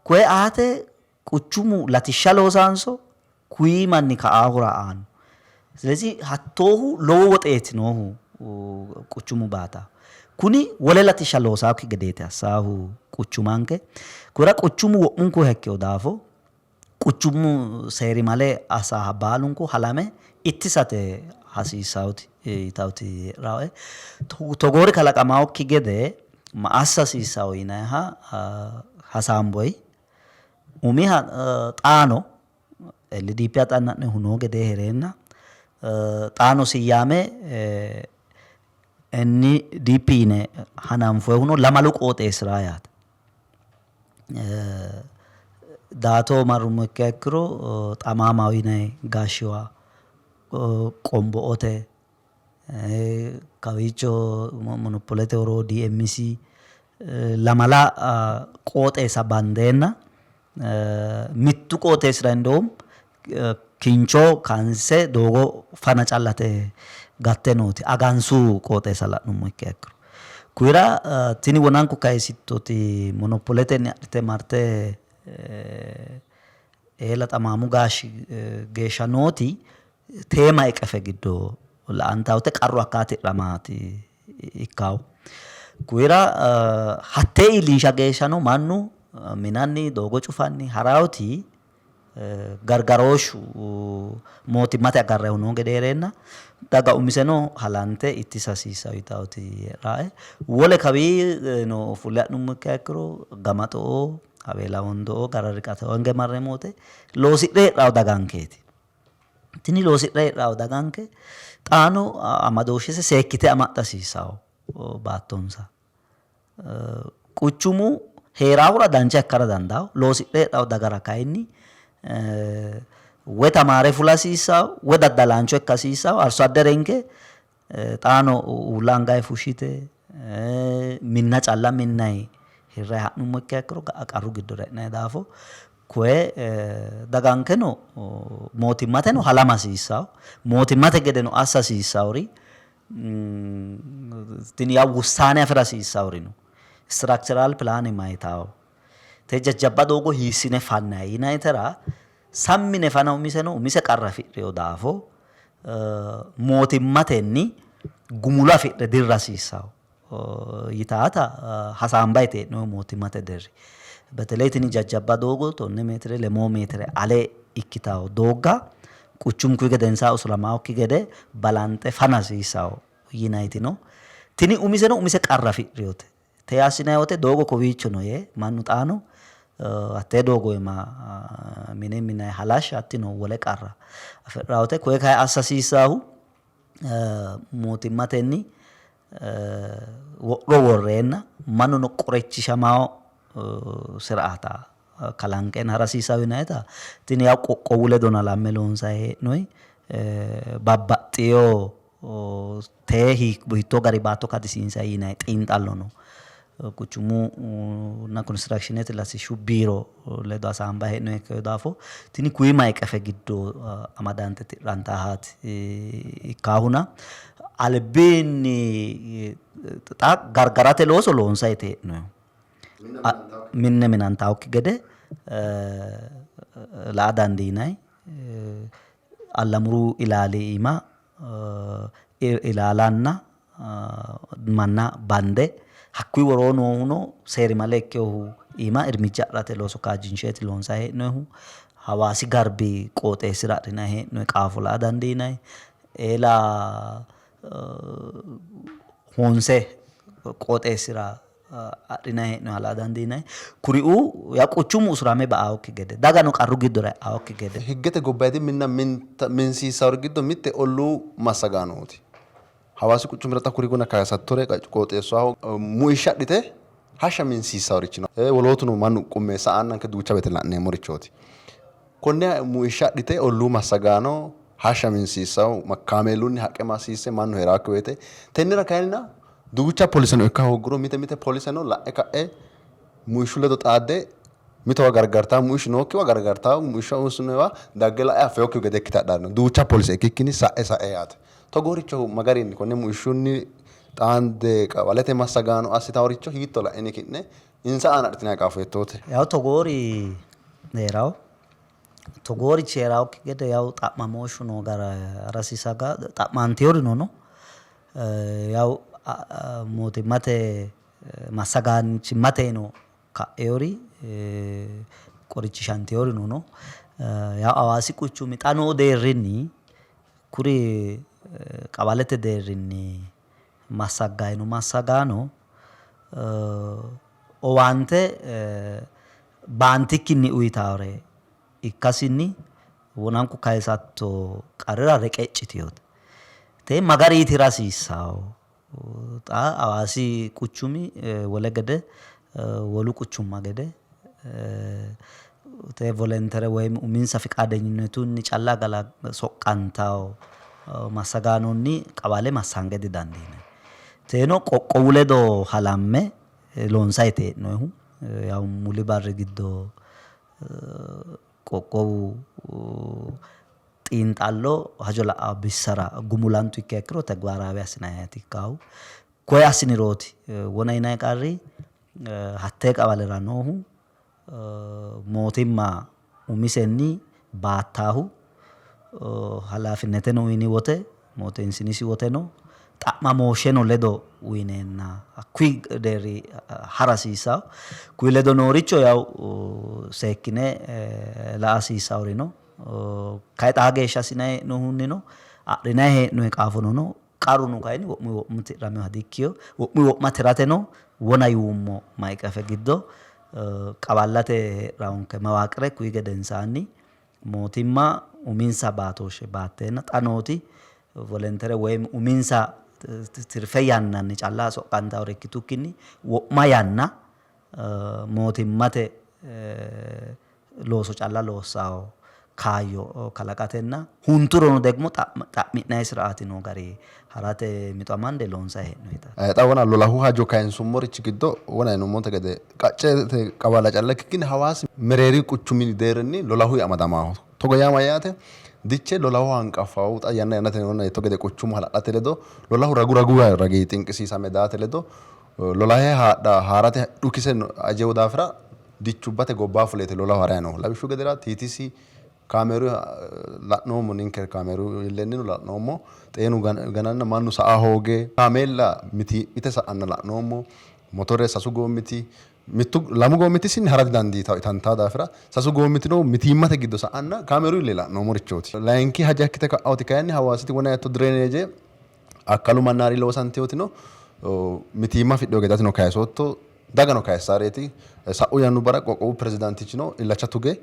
Koye aate quchumu latishsha loosaanso kuyi manni ka'aahura aanno. Silezi hattoohu lowo woxeeti noohu quchumu baata. Kuni wole latishsha loosaakki gedeeti assaahu quchumanke. Kura quchumu wo'munkuha ikkino daafo quchumu seerimale assaaha baalunku halame ittisate hasiissaoti yitaoti hee'raoe. Togoori kalaqamaokki gede ma assa hasiissao yinayiha hasaamboyi. Umiha xaano LDP axanna'nehu noo gedee hee'reenna xaano siyyaame NDP yine hananfoyihuno lamalu qooxeessira yaate. Daato marrummo ikkiha ikkiro Xamaamaho yinayi gaashshiwa Qombo''ote Kawiicho monopolete horo DMC lamala qooxeessa bandeenna mittu qooxeessira indoom kincho kaanse doogo fana callate gatte nooti Agansu qooxeessa la'nummo ikkiha ikkiro. Kuyira tini wonanku kayisittoti monopoletenni adhite marte eela xamaamu gaashshi geeshsha nooti tee maiqefe giddo la''antawote qarru hakkaa tidhamaati ikkawo. Kuyira hattee iillinsha geeshshano mannu minanni doogo cufanni harawoti gargarooshshu mootimmate agarrayihu noo gede hee'reenna daga umiseno halante ittisa hasiissanno yitawoti heedhae. Wole kawii no fulle ha'nummo ikkiha ikkiro Gamaxo''oo, Haweela Wondo''oo, Gara Riqate''oo hinge marreemmo wote loosidhe heedhawo dagankeeti. Tini loosidhe heedhawo daganke xaano amadooshshese seekkite amaxxa hasiissawo baattonsa. Quchumu heeraahura dancha ikkara dandawo, loosidhe heedhawo dagara kayinni woy tamaare fula hasiissawo woy daddalaancho ikka hasiissawo. Arso adderenke Xaano uulla angayi fushshite minna calla minnayi hirrayi ha'nummo ikkiha ikkiro ga'a qarru giddora e'nayi daafo koye dagankeno mootimmateno halama hasiissawo. Mootimmate gedeno assa hasiissawori tini yaa wussaane afira hasiissawori no. Structural plan mayitawo? Te jajjabba doogo hiissine fannayi yinayitera sammi yine fana umiseno umise qarra afidhino daafo mootimmatenni gumulo afidhe dirra hasiissanno yitaata hasaambayiiti hee'noonnihu mootimmate deerri. Beteley tini jajjabba doogo tonne meetire lemoo meetire ale ikkitanno doogga quchumu kuyi gedensaanni usuramannokki gede balanxe fana hasiissanno yinayiti no. Tini umiseno umise qarra afidhinote. Tee assinanni wote doogo kowiicho no yee mannu xaano hattee doogo iima mine minanni halashsha hattino wole qarra afi'ranno wote koye kayi assa hasiissaahu mootimmatenni wodho worreenna mannuno qorichishamanno siraata kalanqenna hara hasiissanno yinannita tini yawu qoqqowu ledono halamme loonsanni hee'noonni babbaxxeewo tee hiittoo gari baatto kadisiinsanni yinanni xiinxallo no. Quchumu na konistirakshinete latishshu biiro ledo hasaambanni hee'noonni ikkino daafo tini kuyi maiqefe giddo amadante tidhantannohaati ikkaahuna albinni xa gargarate looso loonsanniiti hee'noonnihu. Minna minantannokki gede la''a dandiinanni. Allamuru ilaali iima ilaalanna manna bande hakkuyi woroo noohuno seerimale ikkinohu iima irmijja adhate looso kaajjinsheeti loonsanni hee'noonnihu. Hawaasi garbi qooxeessira adhinanni hee'noonni qaafo la''a dandiinanni. Eela honse qooxeessira adhinanni hee'noonniha la''a dandiinanni. Kuriuu yaa quchumu usurame ba''annokki gede dagano qarru giddora e'annokki gede. Higgete gobbayidi minna minsiissannori giddo mitte olluu massagaanooti. Hawaasi quchumira xa kuri guna kayisattore qooxeessaho muishsha adhite Hashsha minsiissaworichi no. Wolootuno mannu qummeessa aannanke duucha woyte la'neemmorichooti. Konne muishsha adhite olluu massagaano hashsha minsiissawo kaameelunni haqqe massiisse mannu hee'raakki woyte tennera kayinna duucha poliseno ikka hoogguro mite mite poliseno la'e ka'e muishshu ledo xaadde mitowa gargartawo muishshu nookkiwa gargartawo muishsha uurrisinoyiwa dagge la'e affewokkihu gede ikkite hadhanno. Duucha polise ikkikkinni sa'e sa'e yaate. Togooricho ma garinni konne muishshunni xaande qawalete massagaano assitaworicho hiitto la'ini ki'ne insa aana adhitinanni qaafo hiittoote? Yaw togoori hee'rawo. Togoorichi hee'rawokki gede yaw xa'mamooshshu noo gara hasiisa xa'manteyorino no. Yaw mootimmate massagaanchimmateno ka'eori qorichishanteyorino no. Yaw Hawaasi quchumi xa noo deerrinni kuri qawalete deerrinni massagganni no massagaano owaante baantikkinni uyitawore ikkasinni wonanku kayisatto qarrira reqecci yitinote. Tee ma garinni tira hasiissawo? Xa Hawaasi quchumi wole gede wolu quchumma gede tee volentere woyi uminsa fiqaadenyinnetunni calla soqqantawo massagaanonni qawale massange didandiinanni. Teeno qoqqowu ledo halamme loonsayiiti hee'noyihu. Yawu muli barri giddo qoqqowu xiinxallo hajo la'awo bissara gumulantu ikkiha ikkiro tegibaaraawe assinannihaati ikkaahu. Koye assinirooti wona yinanni qarri hattee qawalera noohu mootimma umisenni baattaahu halaafinneteno uyini wote mootensinisi woteno xa'mamooshsheno ledo uyineenna hakkuyi deerri hara hasiissawo. Kuyi ledo nooricho yawu seekkine la'a hasiissawori no. Kayi xaa geeshsha assinayi hee'nohunnino adhinayi hee'noyi qaafono no. Qarruno kayinni wo'muyi wo'mu tidhaminoha dikkino. Wo'muyi wo'ma tirateno wona yuummo maiqafe giddo qawallate hee'rawonke mawaaqire kuyi gedensaanni mootimma uminsa baatooshshe baatteenna xa nooti volentere woyim uminsa tirfe yannanni calla soqqantawore ikkitukkinni wo'ma yanna mootimmate looso calla loossawo kaayyo kalaqatenna hunturono degmo xa'mi'nanni siraati noo gari harate mixo amande loonsanni hee'noonnita. Xa wona lolahu hajo kayinsummorichi giddo wona yinummonte gede qaccete qawalla calla ikkikkinni Hawaasi mereeri quchumi deerrinni lolahu amadamaho. Togo yaa mayyaate? Diche lolahu hanqafawo xa yanna yannate wona yitto gede quchumu hala'late ledo lolahu ragu ragu ragi xinqisiisame daate ledo lolahe haadha haarate dhukise ajewo daafira dichubbate gobbaa fuleeti lolahu harayi noohu. Lawishshu gedera TTC kaameeru la'noommo ninke kaameeru illennino la'noommo xeenu gananna mannu sa''a hooge kaameella mitii'mite sa'anna la'noommo motore sasu goommiti mittu lamu goommiti isinni hara didandiitawo itantawo daafira sasu goommitino mitiimmate giddo sa'anna kaameeru ille la'noommorichooti. Layinki haja ikkite ka'awoti kayinni Hawaasiti wona direneeje akkalu mannaari loosantewotino mitiimma afidhino gede atino kayisootto dagano kayissaareeti. Sa'u yannubbara qoqqowu pirezidaantichino illacha tuge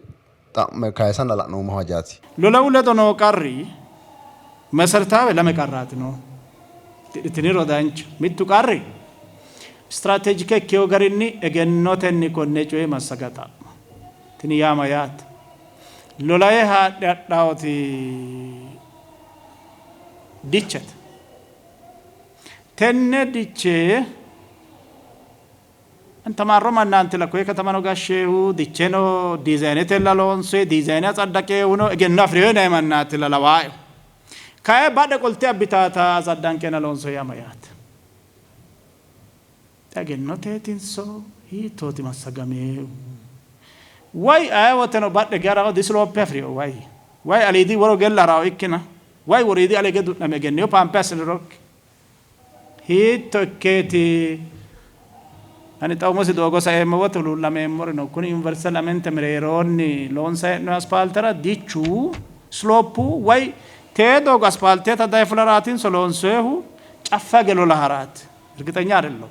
xa'me kayisanna la'noommo hajaati. Lolahu ledo noo qarri meseretaawe lame qarraati noohu. Tidhitiniro dancha. Mittu qarri istiraateejike ikkewo garinni egennotenni konne coye massaga xa'mo. Tini yaa mayaate? Lolahe haadhe hadhawoti dichete. Tenne diche tamaarro mannaantilla koye katamano gashsheehu dicheno diizaynetella loonse diizayne atsaddaqeehuno egenno afi'reyo yinanni mannaatilla lawaae. Kaye badhe qolte abbitaata atsaddanqena loonso yaa mayyaate? Egennoteetinso hiittooti massagameehu? Way aye woteno badhe garaho disilooppe afi'reyo way. Way aliidi woro gella haraho ikkina. Way woriidi alege du'name egenniyo paampe assinirokki. Hiitto ikkeeti? Ani xa umosi doogo saeemmo wote huluullameemmori no. Kuni yuniversite lamente mereeroonni loonsanni hee'noonni aspaaltera dichu, slope, way tee doogo aspaalteta daye fularaatinso loonsoyihu caffa hige lolaharaati? Irgixenya adello.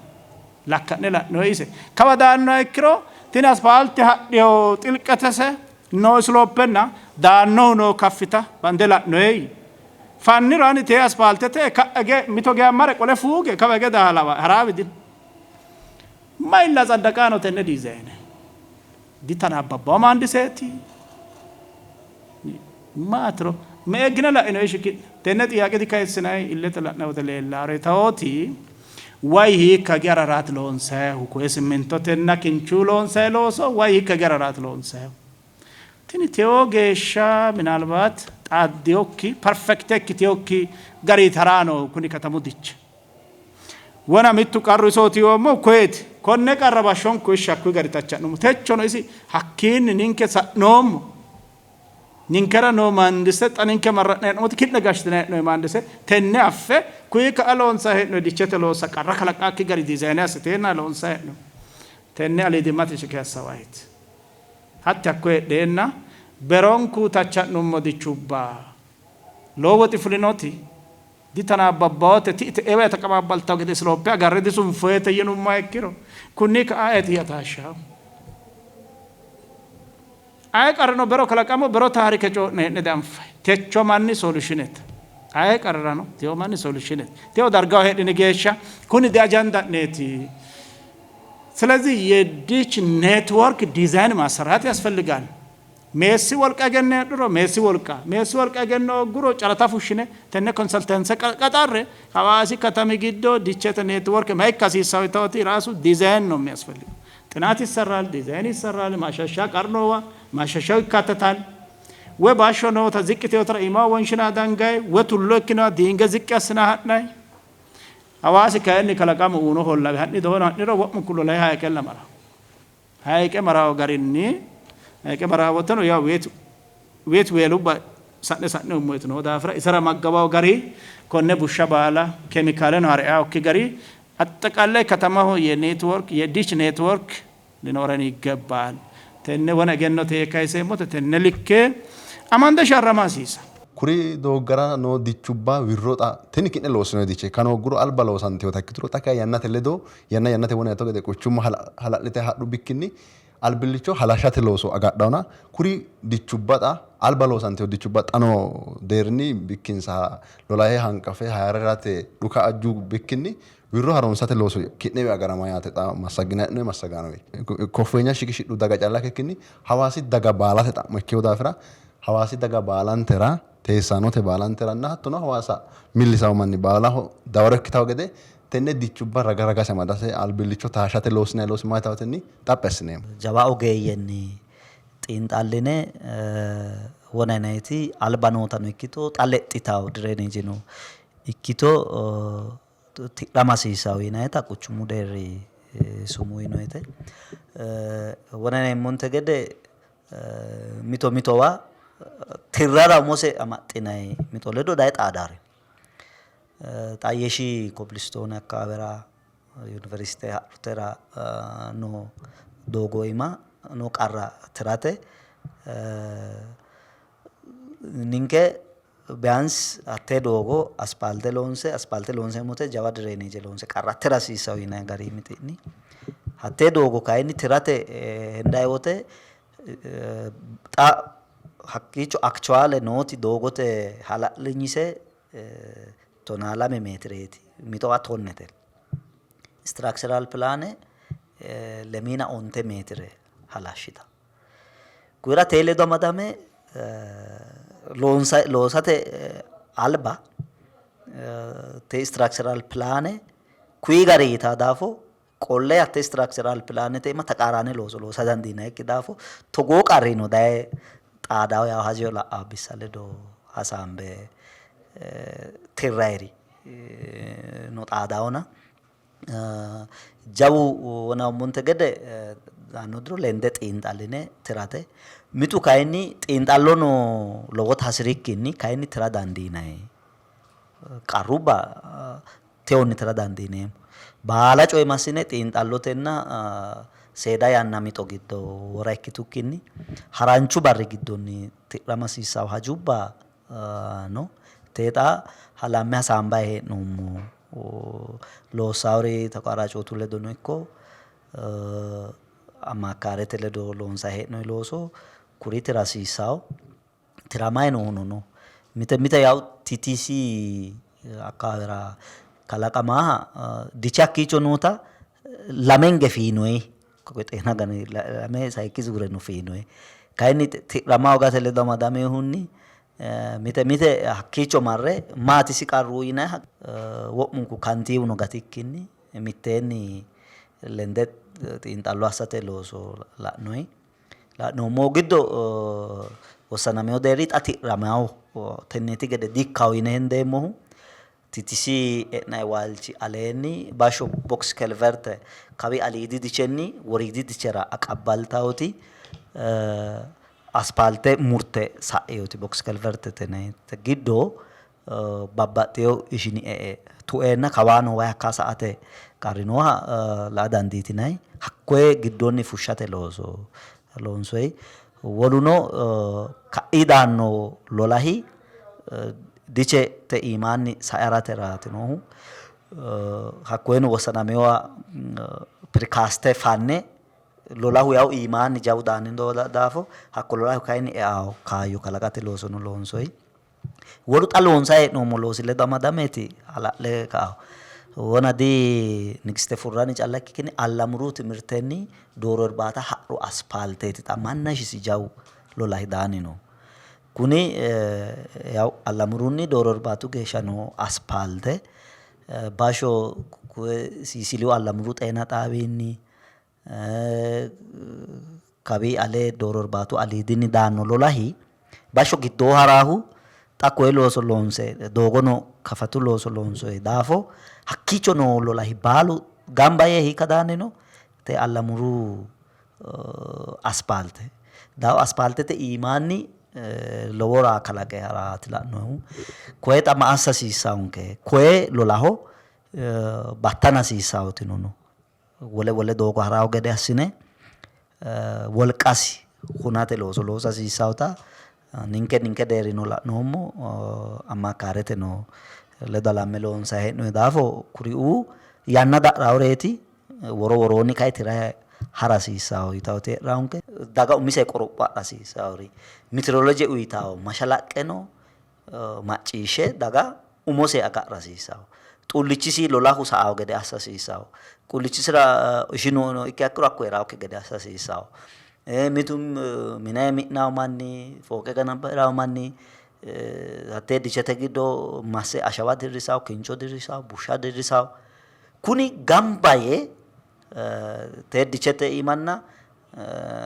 Lakka'ne la'noyi ise. Kawa daannoha ikkiro tini aspaalte hadhiyo xilqetese noo isloopenna daannohu noo kaffita bande la'noyi. Fanniro ani tee aspaaltete ka'a hige mito geya mare qole fuuge kawa hige daa lawa haraawi dino. Mayilla ጸደቃ ነው tenne ዲዛይን ditanaabbabbawo maandiseeti maatiro me'e la'ino ishi tenne ጥያቄ dikayissinay illete la'nay wote leellaare tawooti way hiikka hige hararaati loonsayihu koye simmintotenna kinchu loonsayi looso way hiikka hige hararaati loonsayihu tini tewo geeshsha ምናልባት xaaddeyokki perfect ikkiteyokki gari taraano kuni katamu diche wona mittu qarru isooti yoommo koyeeti konne qarra bashshonku ishshi hakkuyi gari tacha'nummo techono isi hakkiinni ninke sa'noommo ninkera noo maandise xa ninke marra'ne hee'noommoti ki'ne gashshitine hee'noyi maandise tenne affe kuyi ka'a loonsayi hee'noyi dichete loossa qarra kalaqqaakki gari diizayine assiteenna loonsayi hee'noyi tenne aliidimmate shiqe assawaayiti hatti hakko heedheenna beronku tacha'nummo dichubba lowo woxi fulinoti ditanaabbabbawote ti'ite ewa የተቀባበልታው gede slope agarre disunfoyete yinummoha ikkiro kunni ka'a ayeti yataashshawo aye qarrino bero kalaqamo bero taarike co'ne hee'ne dianfayi techo manni solutionete aye qarrano teyo manni solutionete teyo dargaho heedhini geeshsha kuni diajanda'neeti ስለዚህ የ ditch network ዲዛይን ማሰራት ያስፈልጋል። meessi wolqa egenno heedhuro meessi wolqa meessi wolqa egenno hoogguro carata fushshine tenne consultancy qaxarre Hawaasi katami giddo dichete network ma ikka hasiissawo yitawoti ራሱ ዲዛይን ነው የሚያስፈልገው። ጥናት ይሰራል፣ ዲዛይን ይሰራል። ማሻሻ ቀርኖዋ ማሻሻው ይካተታል። ወይ ባሾ noota ziqqi teotara iima wonshina dangay ወይ tullo ikkinowa diinge ziqqi assina ha'nay Hawaasi kayinni kalaqamu uuno hollawe ha'ni dohono ha'niro wo'munku lolahe hayiqella mara hayiqe marawo garinni hayiqe marawo woteno yaw weet weet weelubba sa'ne sa'ne ummoyiti noo daafira isera maggabawo gari konne bushsha baala kemikaaleno hare'aokki gari አጠቃላይ ከተማው የ network የ ditch network ሊኖረን ይገባል። tenne wona egennote yee kayiseemmote tenne likke amande sharrama hasiisa Kuri dooggara noo dichubba wirro xa tini ki'ne loossinoyi diche kan hoogguro alba loosantinota ikkituro xa kayi yannate ledo yanna yannate wona gede quchumma hala'lite hadhu bikkinni albillicho halashshate looso agadhawona kuri dichubba xa alba loosantino dichubba xa noo deerrinni bikkinsa lolahe hanqafe haarate dhuka ajju bikkinni wirro haroonsate looso ki'newi agarama yaate xa massagginanni hee'noyi massagaanowi. Koffeenya shiqishidhu daga calla ikkikkinni Hawaasi daga baalate xa'mo ikkino daafira Hawaasi daga baalantera teessaanote baalanteranna hattono Hawaasa millisawo manni baalaho dawaro ikkitawo gede tenne dichubba raga ragase amadase albillicho taashshate loosinayi loosi maati yawotenni xaphi assineemmo. Jawa ogeeyyenni xiinxalline wona yinayiti alba nootano ikkito xa lexxitawo drainage-no ikkito tidhama hasiissawo yinayita quchumu deerri sumuu yinoyite. Wona yineemmonte gede mito mitowa tirrara umose amaxxinayi mixo ledo daye xaadaari. Xa yeshi kobilistoone akkawaawera yuniversite hadhutera noo doogo iima noo qarra tirate ninke ቢያንስ hattee doogo aspaalte loonse aspaalte loonseemmo wote jawa drainage loonse qarra tira hasiissawo yinayi gari mixi'ni. Hattee doogo kayinni tirate hendayi wote xa hakkiicho actual nooti doogote hala'linyise 12 meetireeti mitowa tonnete. Structural plan 25 meetire halashshita. Kuyira tee ledo amadame loosate alba te structural plan kuyi gari yitaa daafo qolle hatte structural planete iima taqaaraane looso loosa dandiinayikki daafo togoo qarrino daye xaadawo yawo hajo la'awo bissa ledo hasaambe tirrayiri no xaadawona jawu wonammonte gede daanno diro lende xiinxalline tirate mitu kayinni xiinxallono lowota hasirikkinni kayinni tira dandiinayi qarrubba teewonni tira dandiineemmo. Baala coye massine xiinxallotenna seeda yanna mixo giddo wora ikkitukkinni haranchu barri giddonni tidhama hasiissawo hajubba no. Tee xa halamme hasaambayi hee'noommo. Loossaawori taqaaracootu ledono ikko ammaakkaarete ledo loonsayi hee'noyi looso kuri tira hasiissawo. Tiramayi noohuno no. Mite mite yawu TTC akkawaawera kalaqamaaha diche hakkiicho noota Lamenge fiinoyi xeena gane lame sayikki zuureno fiinoyi. Kayinni ti'rama hoogate ledo amadaminohunni mite mite hakkiicho marre maatisi qarru yinanni wo'munku kantiiwuno gatikkinni mitteenni lende xiinxallo assate looso la'noyi. La'noommohu giddo wossanamino deerri xa ti'ramaho tenneeti gede di''ikkanno yine hendeemmohu TTC e'nanni waalchi aleenni bashsho box kelverte kawi aliidi dichenni woriidi dichera aqabbaltawoti aspaalte murte sa'inoti box kelvertete yinannite giddo babbaxxewo ishini e''e tu'eenna kawaa noo wayi hakkaa sa''ate qarri nooha la'a dandiitinanni. Hakkoye giddonni fushshate looso loonsoyi. Woluno ka'i daanno lolahi dichete iimaanni sae harate raati noohu. Hakkoyeno wossanaminowa pirikaaste fanne lolahu yawu iimaanni jawu daanni noo daafo hakko lolahu kayinni eawo kaayyo kalaqate loosono loonsoyi. Wolu xa loonsayi hee'noommo loosi ledo amadameeti hala'le ka''ahu. Wona di Nigiste Furrani calla ikkikkinni Allamuru timirtenni Dooro Irbaata ha'ru aspaalteeti xa mannashisi jawu lolahi daanni noohu. Kuni yawu Allamurunni Dooro Irbaatu geeshsha noo aspaalte bashsho Siisiliyu Allamuru xeena xaawinni Kawii ale Dooro Irbaatu aliidinni daanno lolahi bashsho giddoo haraahu xa koye looso loonse doogono kafatu looso loonsoyi daafo hakkiicho noo lolahi baalu gamba yee hiikka daanni no? Te Allamuru aspaalte daawo aspaaltete iimaanni lowo raa kalaqe haraati la'nohu. Koye xa ma assa hasiissawonke? Koye lolaho battana hasiissawotino no. Wole wole doogo ha'ranno gede assine wolqasi hunate looso loosa hasiissannota ninke ninke deerrino la'noommo. Ammakaareteno ledo halamme loonsanni hee'noonni daafo kuriuu yanna da'raworeeti woro woroonni kayi tirayi hara hasiissanno yitawoti heedhawonke. Daga umise qoropho adha hasiissawori metiroloje uyitawo mashalaqqeno macciishshe daga umose agadha hasiissanno. Xullichisi lolahu sa''anno gede assa hasiissanno. Xullichisira ishinu ikkiha ikkiro hakku hee'rannokki gede assa hasiissanno. Mitu mine mi'nanno manni, fooqe ganabbairanno manni hattee dichete giddo masse ashawa dirrisanno, kincho dirrisanno, bushsha dirrisanno. Kuni gamba yee tee dichete iimanna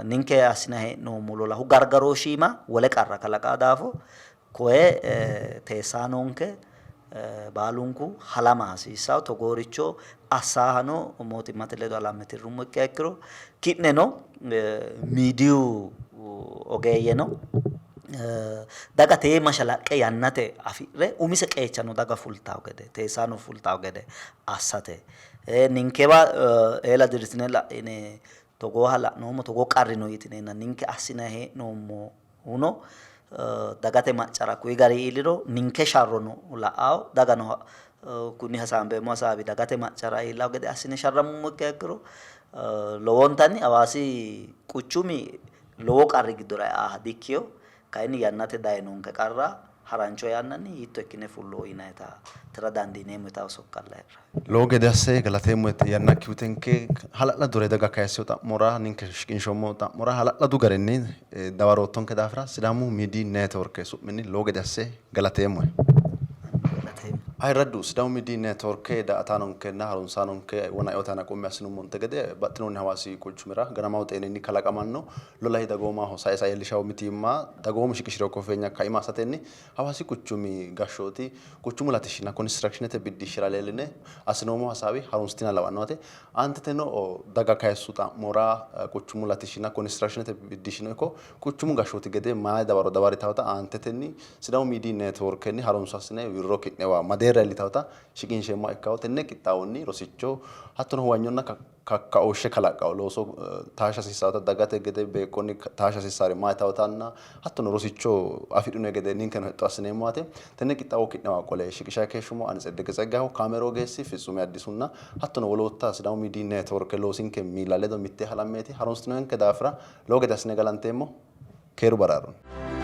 ninke assinanni hee'noommo lolahu gargarooshshi iima wole qarra kalaqanno daafo koye teessaanonke baalunku halama hasiissanno. Togooricho assaahano mootimmate ledo halamme tirrummo ikkiha ikkiro ki'neno miidiyu ogeeyyeno daga tee mashalaqqe yannate afi're umise qeechano daga fultanno gede teessaano fultanno gede assate ninkewa eela dirritine la'ine togooha la'noommo, togoo qarri no yitineenna ninke assinanni hee'noommohuno dagate maccara kuyi gari iilliro ninke sharrono la'awo, dagano kunni hasaambeemmo hasaawi dagate maccara iillawo gede assine sharrammummo ikkiha ikkiro lowontanni Hawaasi quchumi lowo qarri giddora eaaha dikkino. Kayinni yannate dayinonke qarra harancho yannanni hiitto ikkine fullo yinayita tira dandiineemmo yitanno sokkalla heedhanno. Lowo gede asse galateemmo yannakki uyitenke hala'ladure daga kayissino xa'mora ninke shiqinshoommo xa'mora hala'ladu garinni dawaroottonke daafira Sidaamu Miidiy Neetworke su'minni lowo gede asse galateemmohe. Ayirraddu Sidaamu Miidiy Neetworke daa''ataanonkenna harunsaanonke wona eote aana qummi assinummonte gede baxxinohunni Hawaasi quchumira ganamaho xeeninni kalaqamanno lolahi dagoomaho sae sae iillishanno mitiimma dagoomu shiqishi'rino koffeenya kaima assatenni Hawaasi quchumi gashshooti quchumu latishshinna konistiraakshinete biddishshira leelline assinoommo hasaawi harunsitinanni lawannote. Aanteteno daga kayissu xa'mora quchumu latishshinna konistiraakshinete biddishshino ikko quchumu gashshooti gede mayi dawaro dawaritannota aantetenni Sidaamu Miidiy Neetworkenni harunso assine wirro ki'newa ma deerra iillitannota shiqinsheemmoha ikkanno. Tenne qixxaawonni rosicho hattono huwanyonna kakkaooshshe kalaqqanno looso taashsha hasiissannota dagate gede beeqqonni taashsha hasiissannori maati yitawotanna hattono rosicho afidhino gede ninkeno hexxo assineemmo yaate. Tenne qixxaawo ki'newa qole shiqishanni keeshshummo ani Tseddeqe Tseggayeho, kaameru ogeessi Fitsumi Addisunna hattono wolootta Sidaamu Miidiy Neetworke loosinke miilla ledo mittee halammeeti. Harunsitinoonke daafira lowo gede assine galanteemmo. Keeru baraarunni.